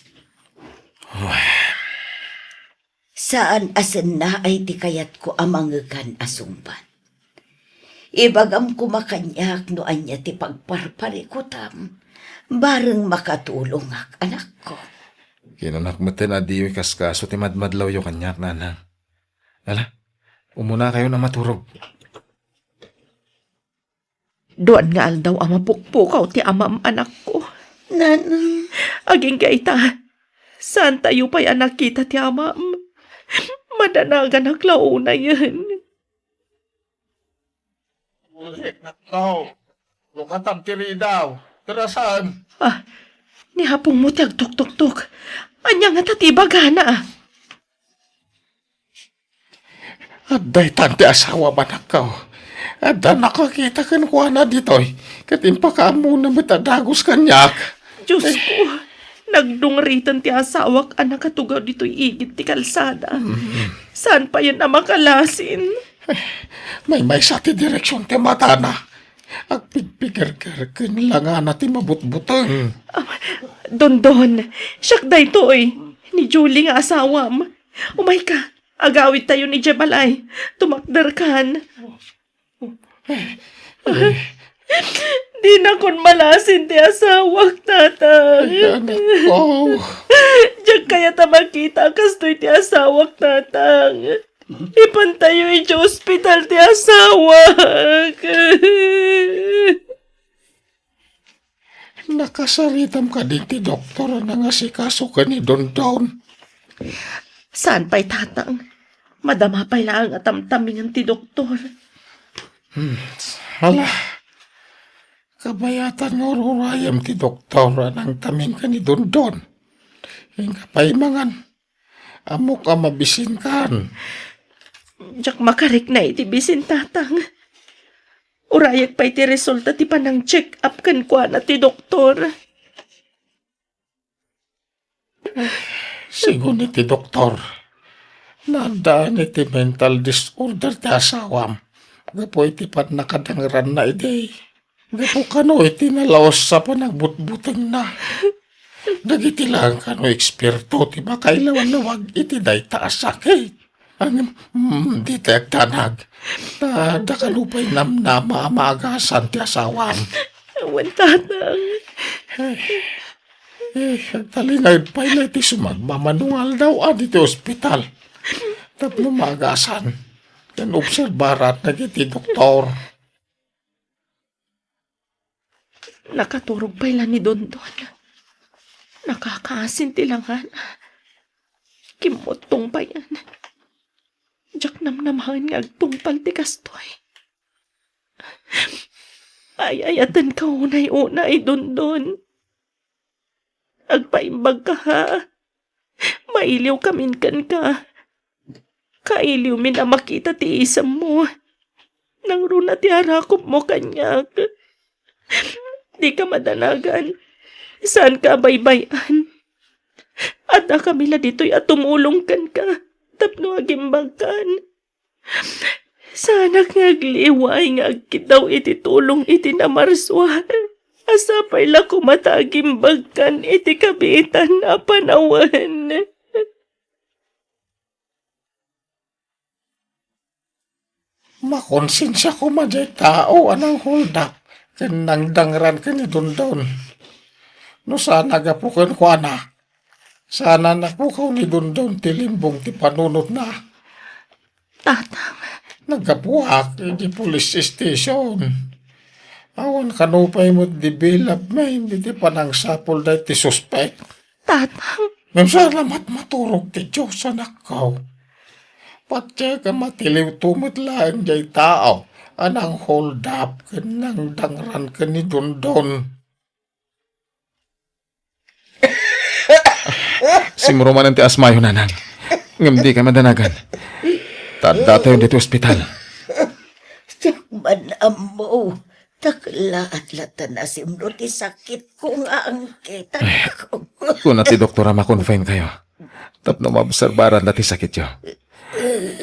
Saan a sennaay ti kayatko a mangekan a sungbat. Ibagam koma kaniak no ania ti pagparparikutam, bareng makatulongak, anakko. Kinanak metten a diyo ikaskaso ti madmadlawyo kaniak, nanang. Ala, umunakayon a maturog. Duan nga aldaw a mapukpukaw ti amam, anakko. Nanang. Agingga ita, saantayo pay a nakita ti amam. Madanaganak la unayen. Ulit, naktaw. Lukatam ti ridaw. Tarasan. Ah, ni apongmo ti agtuktuktok. Ania ngata ti ibagana? Adda itan ti asawam, anakko. Adda nakakita kenkuana ditoy, ket impakaammona met a dagus kaniak. Diosko, nagdungriten ti asawak a nakatugaw ditoy igid ti kalsada. Mm. Saan payen a makalasin? Maymaysa ti direksion ti matana. Agpigpigerger ken langana ti mabutbuteng. Dondon, siak daytoy, ni Julie nga asawam. Umayka, agawidtayon idiay balay. Tumakderkan. Dinakon malasin ti asawak, Tatang. Ay, anak ko. Diak kayat a makita a kastoy ti asawak, Tatang. Ipantayo idiay ospital ti asawak. Nakasaritam kadi ti doktor a nangasikaso ken ni Dondon? Saan pay, Tatang. Madama pay laeng a tamtamingen ti doktor. Hmm, hala. Kabayatan nga ururayem ti doktor a nangtamin ken ni Dondon. Inka pay mangan. Ammok a mabisinkan. Diak makarikna iti bisin, Tatang. Urayek pay ti resulta ti panang-check up kenkuana ti doktor. Sigun iti doktor, naaddaan iti mental disorder ti asawam gapu iti pannakadangranna idi. Gapu kano iti nalaus a panagbutbutengna. Dagiti laeng kano eksperto ti makailawag iti dayta a sakit. Ngem, mm, dita agdanag. Ta, dakano pay namnama a maagasan ti asawam. Awan, Tatang. Eh, eh, agtalinaed pay la iti sumagmamano nga aldaw a ditoy ospital. Tapno maagasan ken obserbaran dagiti doktor. Nakaturog pay la ni Dondon. Nakakaasin ti langana. Kimmuttong payen. Diak namnamaen nga agtungpal ti kastoy. Ay-ayatenka unay-unay, Dondon. Agpaimbagka, ha? Mailiwkamin kenka. Kailiwmin a makita ti isemmo. Nangruna ti arakopmo kaniak. Dika madanagan. Saanka a baybay-an. Addakami la ditoy a tumulong kenka tapno agimbagkan. Saanak nga agliway nga agkiddaw iti tulong iti namarsua. Sapay la koma ta agimbagkan iti kabiitan a panawen. Makonsensia koma diay tao a nang-hold up ken nangdangran ken ni Dondon. No saan a gapu kenkuana, saan a napukaw ni Dondon ti limbong ti panunotna. Tatang. Naggapuak iti police station. Awan kano pay met development iti panangsapul daytoy suspek. Tatang. Ngem saan a matmaturog ti Dios, anakko. Patiek a matiliwto met laeng diay tao a nang-hold up ken nangdangran ken ni Dondon. Simro manen ti asmayo, nanang. Ngem dika madanagan. Ta addatayon ditoy ospital. Diak man ammo. Taklaat latta nasimro ti sakitko nga angkit, anakko. Kuna ti doktor a ma-confine kayo tapno maobserbaran da ti sakityo.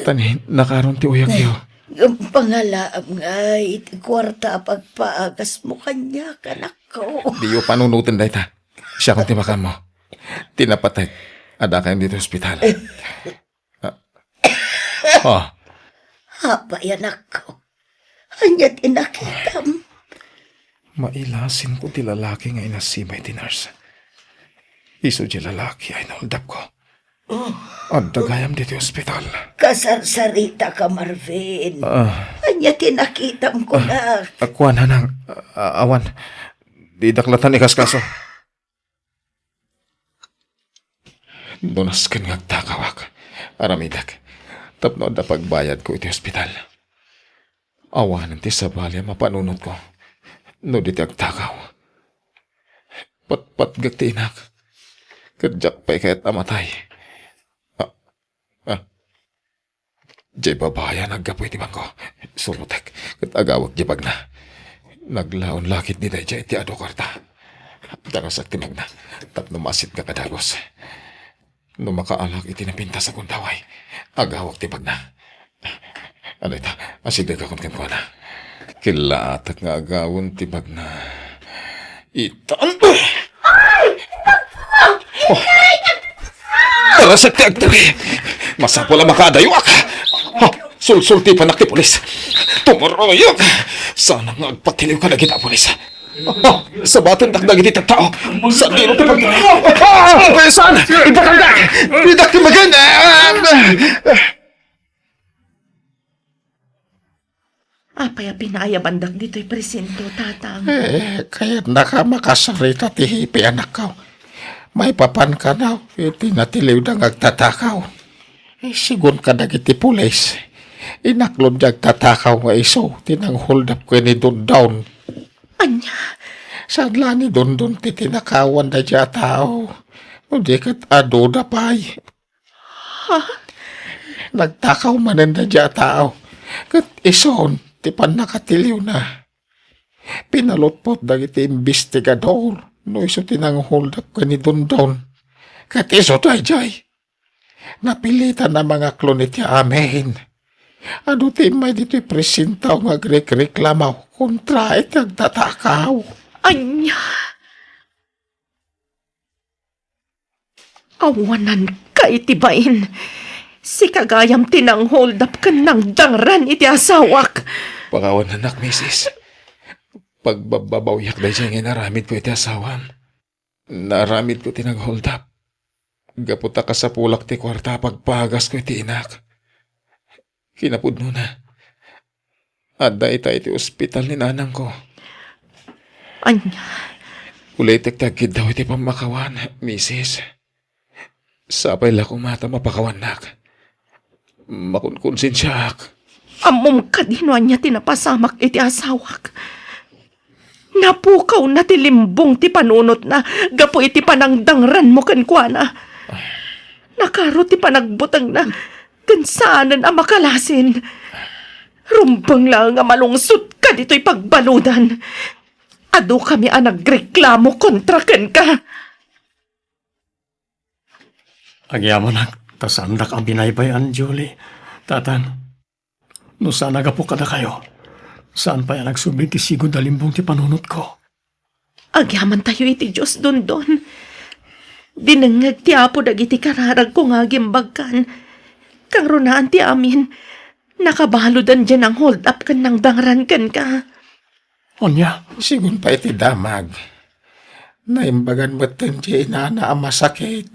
Ta ni, nakaron ti uyagyo. Ngem pangalaam ngay iti kuarta a pagpaagasmo kaniak, anakko. Diyo panunoten dayta. Siakon ti makaammo. Ti napatek, addakayon ditoy ospital. Ah. Ah. Apay, anakko. Ania ti nakitam? Mailasinko ti lalaki nga inasibay ti nurse. Isu diay lalaki a in-hold up-ko. Adda gayam ditoy ospital. Kasarsaritaka, Marvin. Ah. Ania ti nakitam, kunak? Ah, kuan, nanang. Ah, awan. Didak latta ikaskaso. No nasken nga agtakawak, aramidek tapno adda pagbayadko iti ospital. Awanen ti sabali a mapanunotko no di ti agtakaw. Patpatgek ti inak, ket diak pay kayat a matay. Ah, ah. Diay babayan, aggapu iti bangko. Surotek, ket agawek diay bagna. Naglaon la ketdi daydiay iti adu a kuarta. Darasak ti bagna tapno maasitgak a dagus. No makaalak iti napintas a gundaway, agawek ti bagna. Ano ita? Asidegakon kenkuana. Killaatek nga agawen ti bagna. Itan. Oh. Karasek ti agtabi. Masapul a makaadayoak. Ha, sulsultipanak ti pulis. Tumuruyok. Saanak nga agpatiliw kadagiti pulis. Oh, sabatendak dagiti tattao. Saan dino ti pagtabi? Ah! Saan? Ipatanda! Didak ti magan! Ah! Apay a pinaayabandak ditoy presinto, Tatang? Eh, kayatnaka makasarita ti hepe, anakko. Maipapan kano iti natiliwda nga agtatakaw. Eh, sigun kadagiti pulis, inaklod ti agtatakaw nga isu ti nang-hold up ken ni Dondon. Ania? Saan la ni Dondon ti tinakawan daydiay a tao? No di ket aduda pay. Ha? Nagtakaw manen daydiay a tao. Ket isun ti pannakatiliwna. Pinalutpot dagiti imbestigador no isu ti nang-hold up ken ni Dondon. Ket isu daydiay. Napilitan a mangaklon iti amin. Adu ti immay ditoy presinto nga agrekreklamo kontra iti agtatakaw. Ania? Awananka iti bain. Sika gayam ti nang-hold up ken nangdangran iti asawak. Pakawanannak, misis. Pagbabbabawiak daydiay nga inaramidko iti asawam. Naaramidko ti nang-hold up. Gapu ta kasapulak ti kuarta a pagpagasko iti inak. Kinapudnona, adda ita iti ospital ni nanangko. Ania? Ulitek ti agkiddaw iti pammakawan, misis. Sapay la koma ta mapakawannak. Makunkonsensiaak. Ammom kadi no ania ti napasamak iti asawak? Napukawna ti limbong ti panunotna gapu iti panangdangranmo kenkuana. Nakaro ti panagbutengna ken saanen a makalasin. Rumbeng laeng a malungsodka ditoy pagbaludan. Adukami a nagreklamo kontra kenka. Agyamanak, ta saandak a binaybay-an, Julie. Tatang, no saan a gapu kadakayo, saan pay a nagsubli ti sigud a limbong ti panunotko. Agyamantayo iti Dios, Dondon. Dinengngeg ti Apo dagiti kararagko nga agimbagkan. Kangrunaan ti amin, nakabaludan diay nang-hold up ken nangdangran kenka. Ania? Sigun pay iti damag. Naimbagan metten ti inana a masakit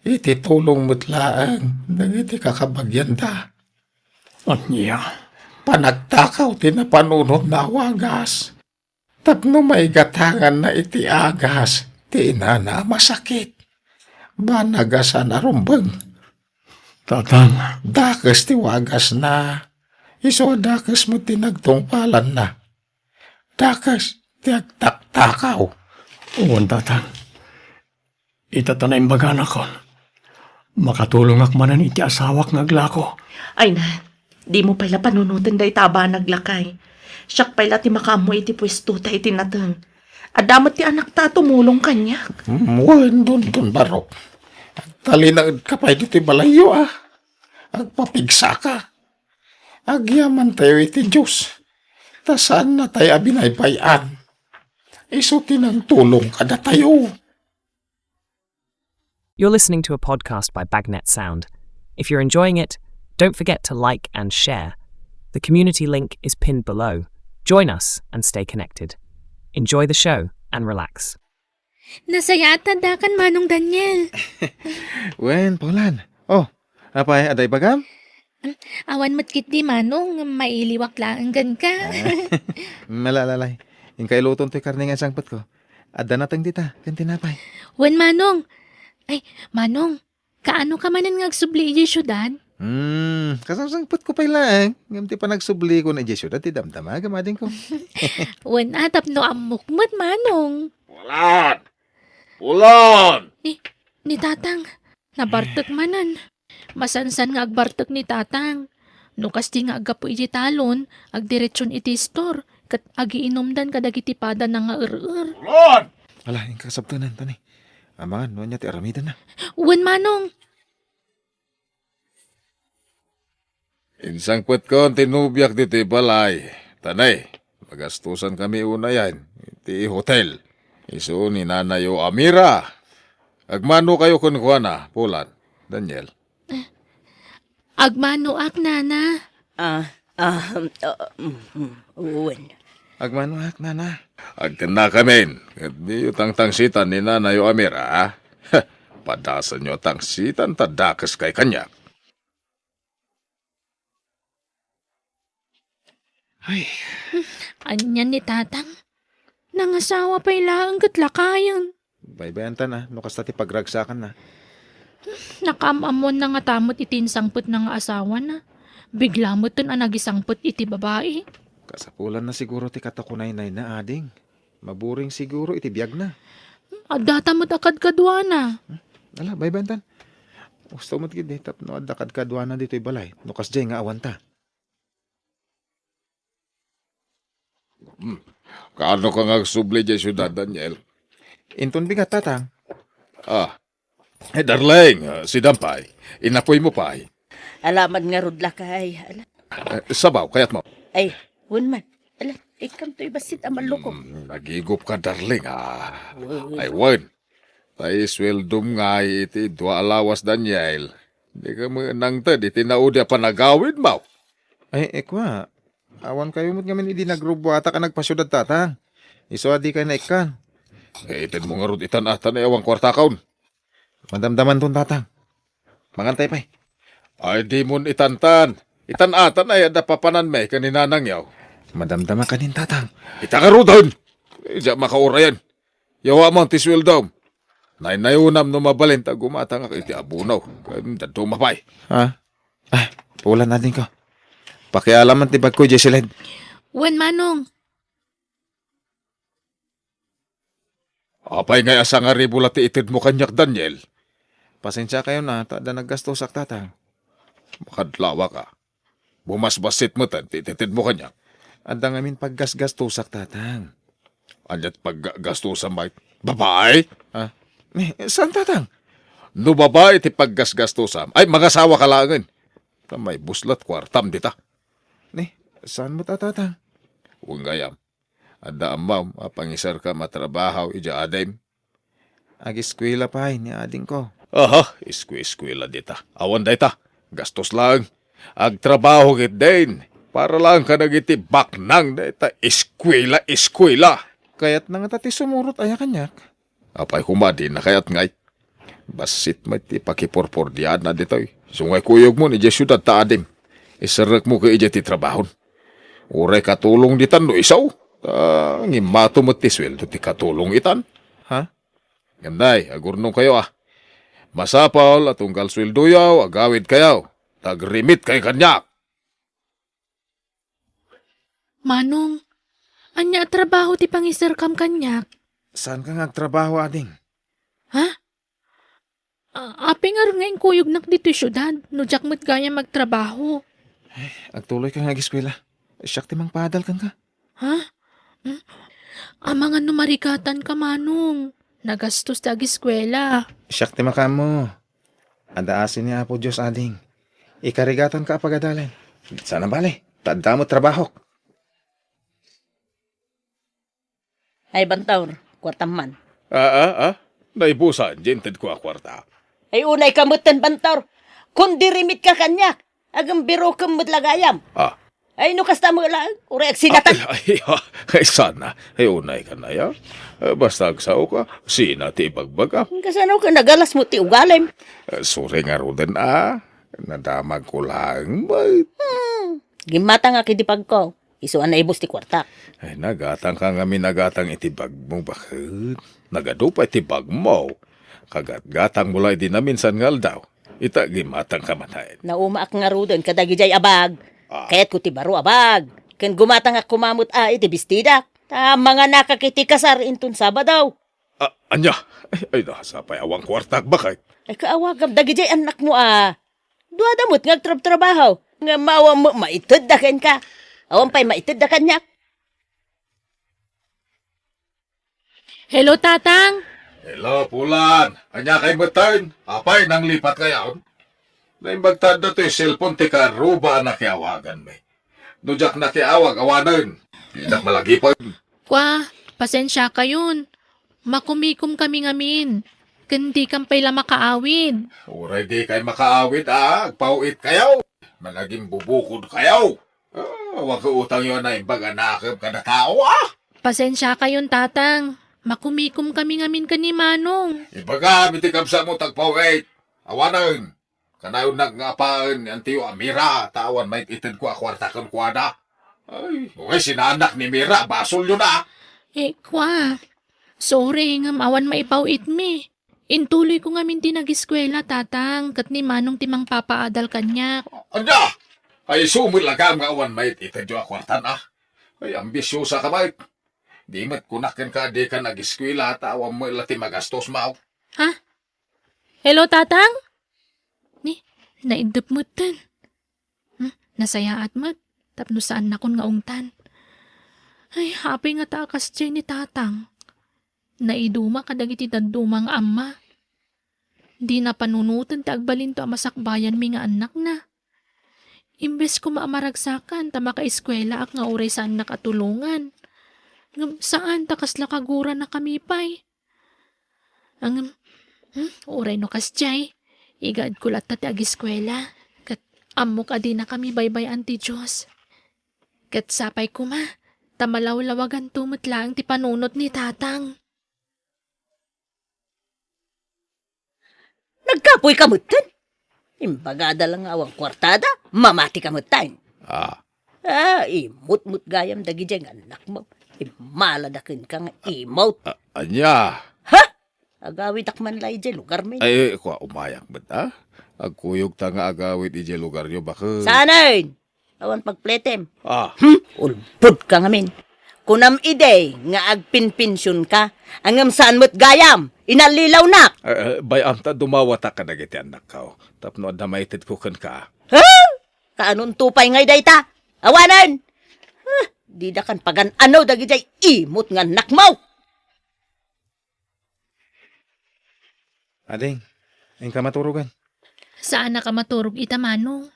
iti tulong met laeng dagiti kakabagianda. Ania? Panagtakaw ti napanunotna a wagas tapno maigatanganna iti agas ti inana a masakit. Banag a saan a rumbeng. Tatang. Dakes ti wagasna. Isu a dakes met ti nagtungpalanna. Dakes ti agtaktakaw. Wen, Tatang. Ita ta naimbaganakon, makatulongak manen iti asawak nga aglako. Ay na, dimo pay la panunoten dayta a banag, lakay. Siak pay la ti makaammo iti puestota iti nateng. Adda met ti anakta a tumulong kaniak. Hmm, wen, Dondon Barok. Agtalinaedka pay ditoy balayyo, a. Agpapigsaka. Agyamantayo iti Dios, ta saannatayo a binaybay-an. Isu ti nangtulong kadatayo. You're listening to a podcast by Bagnet Sound. If you're enjoying it, don't forget to like and share. The community link is pinned below. Join us and stay connected. Enjoy the show and relax. Nasayaat ta addakan, Manong Daniel. Wen, Paulan. Oh, apay, adda ibagam? Awan met ketdi, Manong, mailiwak laeng kenka. Ah, malalalay. Inka iluton toy karne nga insangpetko. Adda nateng dita, ken tinapay. Wen, Manong. Ay, Manong, kaano ka manen nga agsubli idiay siudad? Hmm, kasangsangpetko pay laeng, ngem ti panagsublio idiay siudad ti damdama, gamadingko. Wen a, tapno ammok met, Manong. Paulan! Paulan! Ni, ni Tatang, nabartek manen. Masansan nga agbartek ni Tatang. No kasdi nga aggapu idiay talon, agdiretsion iti istor, ket agiinumdan kadagiti padana nga er-er. Paulan! Ala, inka kasabtenan, tani. Amangan no ania ti aramidenna. Wen, Manong. Insangpetkon ti nobiak ditoy balay. Tani, Magastusan kami unayen iti hotel. Isu ni Nanayo Amira. Agmano kayo kenkuana, Pulan, Daniel. Agmanoak, Nana. Ah, ah, ah, mm, mm, wen. Agmanoak, Nana. Agtenna kamin, ket diyo tangtangsitan ni Nanayo Amira, a? Padasenyo a tangsitan ta dakes kay kaniak. Ay. Ania ni Tatang? Nangasawa pay laeng ket lakayen. Baybayantan a, no kasta ti pagragsakanna. Nakaam-ammoanna ngata met iti insangpetna nga asawana. Bigla metten a nagisangpet iti babai. Kasapulanna siguro ti katakunaynayna, ading. Maburing siguro iti biagna. Addata met a kadkaduana. Hmm? Ala, baybayantan. Gusto met gid, eh, tapno adda kadkaduana ditoy balay. No kasdiay nga awanta. Hmm. Kaano ka nga agsubli diay siudad, Daniel? Inton bigat, Tatang. Ah. Eh, darling, ah, sidam pay. Inapuymo pay. Ala man ngarud, lakay. Ala. Eh, sabaw, kayatmo? Ay, wen man. Ala, ikkanto ibassit a malluko. Hmm, nagigupka, darling, ah. Wen. Ay, wen. Tay sueldom ngay iti dua a lawas, Daniel. Dika met nangted iti naudi a panagawidmo. Ay, eh, kua, awan kayo met ngamin idi nagrubuatak a nagpasiudad, Tatang. Isu a dikay naikkan. Eh, itedmo ngarud itan-atan ay awan kuartakon. Madamdamanton, Tatang. Mangantay pay. Ay, dimon itantan. Itan-atan ay adda papananmi ken ni Nanangyo. Madamdama kanin, Tatang. Ita ngaruden! Diak makaurayan. Yawamon ti sueldom. Naynayonam no mabalin ta gumatangak iti abono. Ken dadduma pay. Ha? Ah, Pulan, adingko. Pakialaman ti bagko, Jesselyn. Wen, Manong. Apay ngay a sangaribu la ti itedmo kaniak, Daniel? Pasensiakayon a, ta adda naggastosak, Tatang. Makadlawak a. Bumasbassit metten ti itedmo kaniak. Adda ngamin paggasgastosak, Tatang. Ania ti paggasgastusam, bay? Babae? Ah, ni, saan, Tatang? No babae ti paggasgastusam, ay, mangasawa ka laengen. Ta maibus la ti kuartam dita. Ni, saan met a, Tatang? Wen gayam. Adda ammom a pangiserkam a trabaho idiay adim? Agiskuela pay ni adingko. Aha, isku-iskuela dita. Awan dayta. Gastos laeng. Agtrabaho ketdin. Para laeng kadagiti baknang dayta iskuela, iskuela. Kayatna ngata ti sumurot aya kaniak? Apay koma, dina kayat ngay. Bassit met ti pakipurpurdiana ditoy. Isu ngay kuyogmo idiay siudad ta adim. Iserrekmo ket idiay ti trabahon. Uray katulong ditan no isu. Ta ngimmato met ti sueldo ti katulong itan. Ha? Ngem nay, agurnongkayo a. Masapul a tunggal sueldoyo, agawidkayo. Ta agrimitkayo kaniak. Manong, ania a trabaho ti pangiserkam kaniak? Saanka nga agtrabaho, ading? Ha? A-, apay ngarud nga inkuyognak ditoy siudad, no diak met gayam agtrabaho? Ay, agtuloyka nga agiskuela. Siak ti mangpadal kenka. Ha? Hmm? Amangan no marigatanka, Manong. Nagastos ti agiskuela. Siak ti makaammo. Adda asi ni Apo Dios, ading. Ikarigatanka a pagadalen. Saan a bale, ta adda met trabahok. Ay, Bantaur, kuartam man. Ah, ah, ah. Naibusan, di intedko a kuarta. Ay, unayka metten, Bantaur. Kun dirimitka kaniak, agimbirokem met la gayam. Ah. Ay, no kasta met laeng, uray agsinatan. Ay, ay, ay, ay, sana. Ay, unayka aya. Eh, basta agsaoka, sina ti ibagbagam. Kasano ka nagalas mo ti ugalim? Eh, sorry ngaruden a. Nadamagko laeng met. Hmm. Gimmatangak iti bagko. Isu a naibus ti kuartak. Ay, nagatangka ngamin agatang iti bagmo, baket. Nagadu pay ti bagmo. Kagatgatangmo la idi naminsan nga aldaw. Ita, gimmatangka manen. Naumaak ngaruden kadagidiay a bag. Ah. Kayatko ti baro a bag. Ken gumatangak koma met a iti bestidak. Ta manganakak iti kasar inton Sabado. Ah, ania? Ay, ay, nasa pay awan kuartak, baket. Ay, kaawagam dagidiay annakmo a. Duada met nga agtrabtrabaho. Nga maawan met maitedda kenka. Awan pay maitedda kaniak. Hello, Tatang. Hello, Pulan. Ania kay metten? Apay, nanglipat kayon? Naimbag ta adda toy cellphone ti karuba a nakiawaganmi. No diak nakiawag, awanen. Dinak malagipen. Kwa, pasensiakayon. Makumikom kami ngamin. Ken dikam pay la makaawid. Uray dikay makaawid, a, agpaw-itkayo. Managimbubukodkayo. A, awan ket utangyo a naimbag a nakep kada tao, a. Pasensiakayon, Tatang. Makumikom kami ngamin ken ni Manong. Ibagam iti kabsatmo ti agpaw-it. Awanen. Kanayonnak nga apaen ni Antiyo a Mira, ta awan maititedko a kuarta kenkuana. Ay, uray, sinaannak ni Mira, basolyo na. E, kwa. Sorry, ngem awan maipaw-itmi. Intuloyko ngamin ti nagiskuela, Tatang, ket ni Manong ti mangpapaadal kaniak. Ania? Ay, isu met la gayam nga awan maititedyo a kuartan, a. Ay, ambisiosaka met. Di met kunak kenka a dika nagiskuela, ta awan met la ti magastos, maw. Ha? Hello, Tatang? Ni, naiddep metten. Hmm, nasayaat met, tapno saannakon nga ungtan. Ay, apay ngata a kasdiay ni Tatang? Naiduma kadagiti dadduma nga amma. Dina panunoten ti agbalinto a masakbayanmi nga annakna. Imbes koma a maragsakan ta makaeskuelaak nga uray saannak a tulongan. Ngem saan ta kasla kaguranakami pay. Ngem, hmm, uray no kasdiay, igaedko latta ti agiskuela, ket ammok a dinakami baybay-an ti Dios. Ket sapay koma, ta malawlawaganto met laeng ti panunot ni Tatang. Nagkapoyka metten? Imbagada la nga awan kuartada, mamatika metten. A. A, imut met gayam dagidiay nga annakmo. Immalada kenka nga imut. A, ania? Ha? Agawidak man la idiay lugarmi. Ay, kua, umayak met, a? Agkuyogta nga agawid idiay lugaryo, baket. Saanen? Awan pagpletem. A. Hmm? Ulbodka ngamin. Kunam idi nga agpinpensionka, ngem saan met gayam, inallilawnak. E, e, bay-am ta dumawata kadagiti annakko, tapno adda maitedko kenka. Ha? Kaanonto pay ngay dayta? Awanen! Huh, didakan pagan-ano dagidiay imut nga annakmo! Ading, inka maturogan. Saannak a maturog ita, Manong.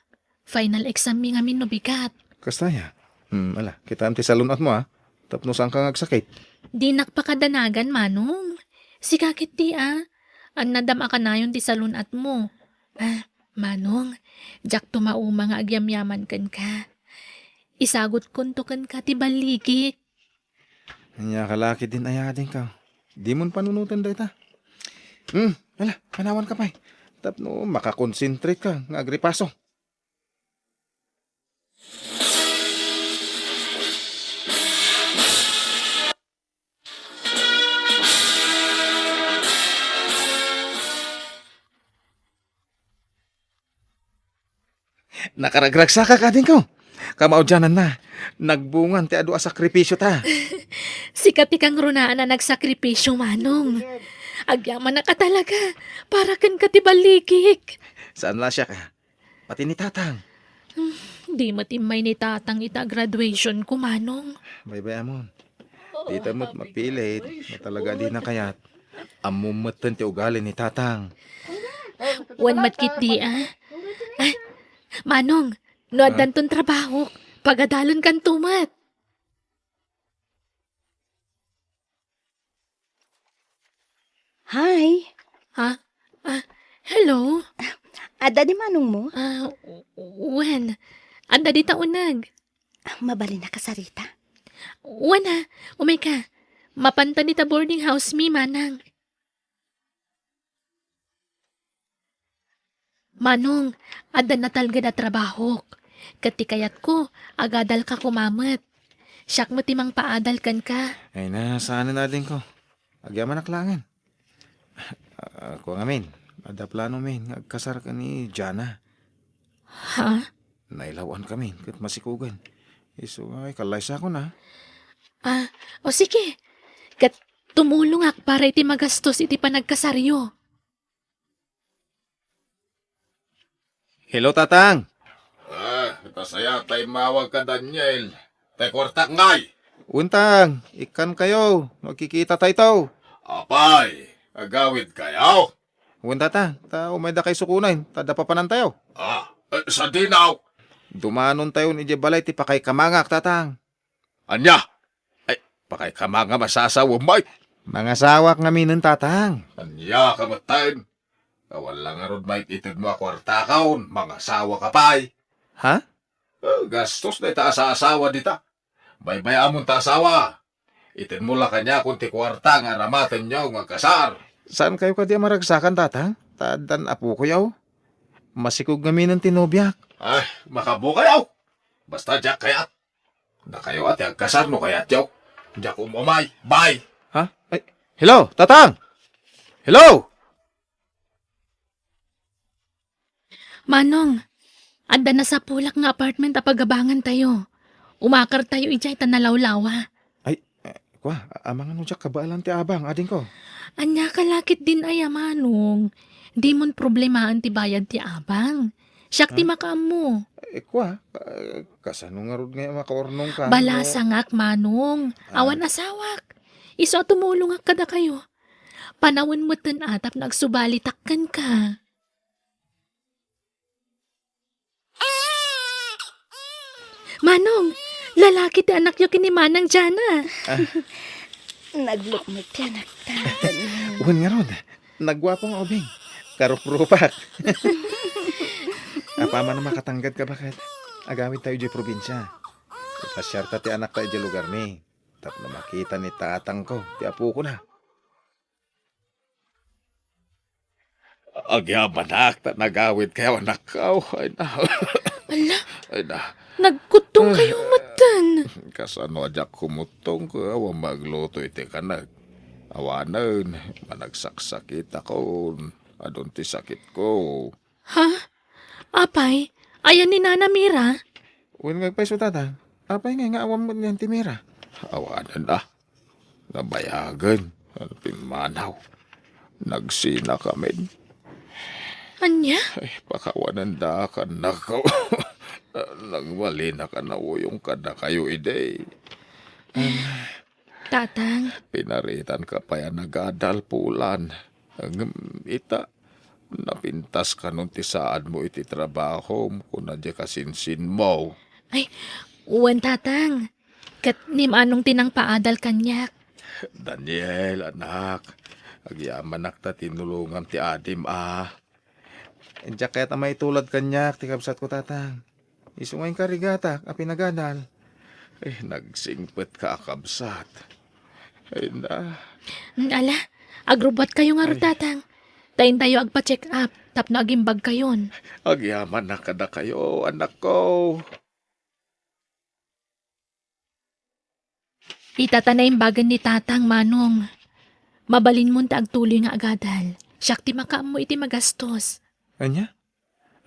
Final exam mi ngamin no bigat. Kasta aya? Hmm, ala, kitaem ti salun-atmo, a. Tapno saanka nga agsakit. Dinak pakadanagan, Manong. Sika ketdi, a. Annadam a kanayon ti salun-atmo. A, Manong, diakto mauma nga agyamyaman kenka. Isagutkonto kenka ti balligik. Ania ka la ketdin aya, adingko? Dimon panunoten dayta. Hmm, ala, panawanka pay. Tapno makakonsentrate ka nga agripaso. Nakaragragsakak, adingko. Kamaudiananna, nagbungan ti adu a sakripisiota. Sika ti kangrunaan a nagsakripisio, Manong. Agyamanak a talaga, para kenka ti balligik. Saan la siak, a? Pati ni Tatang. Hmm, di met immay ni Tatang ita graduationko, Manong. Baybay-amon. Dita met mapilit, no talaga a dina kayat. Ammom metten ti ugali ni Tatang. Wen met ketdi, a. A, Manong, no addanton trabahok, pagadalenkanto met. Hi. Ha? A, hello? Adda di manongmo? A, wen. Adda dita uneg. Mabalin a kasarita? Wen a, umayka. Mapanta dita boarding house mi, manang. Manong, adda natalged a trabahok. Ket ti kayatko, agadalka koma met. Siak met ti mangpaadal kenka. Ay na, saanen, adingko. Agyamanak laengen. A, kua ngamin, adda planomin nga agkasar ken ni Jana. Ha? Nailaw-ankamin ket masikugen. Isu nga ikallaysakon, a. A, o sige. Ket tumulongak para iti magastos iti panagkasaryo. Hello, Tatang. A, ita sayaat ta immawagka, Daniel. Tay kuartak ngay? Wen, Tang, ikkankayo no agkikitatayo. Apay, agawidkayo? Wen, Tatang, ta umaydakayo sukonen, ta adda papanantayo. A, e, sadino? Dumanontayon idiay balay ti pakaikamangak, Tatang. Ania? Ay, pakaikamangam a sasawem, Mike? Mangasawak ngaminen, Tatang. Ania ka metten? Awan la ngarud, Mike, itedmo a kuartakon, mangasawaka pay. Ha? Eh, gastos dayta a saasawa dita. Baybay-amon ta asawa. Itedmo la kaniakon ti kuarta nga aramatenyo nga agkasar. Saankayo kadi a maragsakan, Tatang? Ta addan apokoy, aw. Masikog ngaminen ti nobiak. Ay, makabukayo. Basta diak kayat. Dakayo a ti agkasar no kayatyo. Diak umumay. Bye! Ha? Ay, hello, Tatang! Hello! Manong, adda nasapulak nga apartment a pagabangantayo. Umakartayo idiay ta nalawlawa. Ay, eh, kwa, amangan no diak kabaelan ti abang, adingko. Ania ka la ketdin aya, Manong? Dimon problemaen ti bayad ti abang. Siak ti makaammo. Eh, kwa, ah, kasano ngarud nga makaurnongka? Balasangak, Manong. Ah. Awan asawak. Isu a tumulongak kadakayo. Panawen metten a tapno agsubalitak kenka. Manong, lalaki ti anakyo ken ni Manang Jana. Ah. Naglukmit ti anakta. Wen ngarud, nagguapo nga ubing. Karuprupak. Apaman a makatanggad ka baket, agawidtayo idiay probinsia. Ipasiarta ti anakta idiay lugarmi. Tapno makita ni tatangko ti apokona. Agyamanak ta nagawidkayo, anakko. Ay na. Ala, ay na. Nagkuttongkayo metten. Kasano a diak kumuttong, awan maagluto iti kanek. Awanen, managsaksakitakon. Adun ti sakitko. Ha? Apay, ayan ni Nana Mira? Wen nga agpayso, Tatang. Apay ngay nga awan met ti Mira? Awanen a. Nabayagen. Ano, pimmanaw. Nagsinakamin. Ania? Ay, pakawanendak, anakko. Nagbalin a nauyong kadakayo idi. Tatang. Pinaritanka pay a nagadal, Pulan. Ngem ita, napintas kanon ti saadmo iti trabahom, kuna diay kasinsinmo. Ay, wen, Tatang. Ket ni Manong ti nangpaadal kaniak. Daniel, anak, agyamanak ta tinulongam ti adim a. Diak kayat a maitulad kaniak ti kabsatko, Tatang. Isu nga inkarigatak a pinagadal. Eh, nagsingpetka a kabsat. Ay na. Mm, ala, agrubbuatkayo ngarud, Tatang. Ta intayo agpa-check up tapno agimbagkayon. Agyamanak kadakayo, anakko. Ita ta naimbagen ni Tatang, Manong. Mabalinmon ti agtuloy nga agadal. Siak ti makaammo iti magastos. Ania?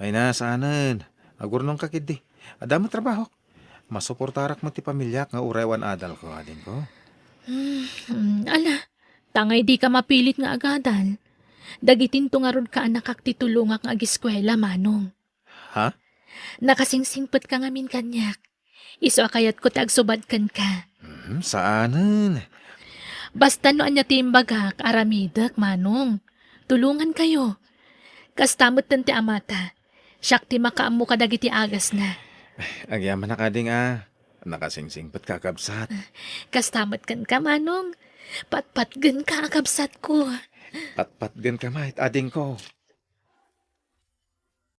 Ay na, saanen. Agurnongka ketdi. Adda met trabahok. Masuportarak met ti pamiliak nga uray awan adalko, adingko. Hmm, hmm, ala, ta ngay dika mapilit nga agadal. Dagitinto ngarud kaanakak ti tulongak nga agiskuela, Manong. Ha? Nakasingsingpetka ngamin kaniak. Isu a kayatko ti agsubad kenka. Hmm, saanen. Basta no ania ti imbagak, aramidek, Manong. Tulongankayo. Kasta metten ti amata. Siak ti makaammo kadagiti agasna. Agyamanak, ading a. Nakasingsingpetka a kabsat. Kasta met kenka, Manong. Patpatgenka a kabsatko. Patpatgenka met, adingko.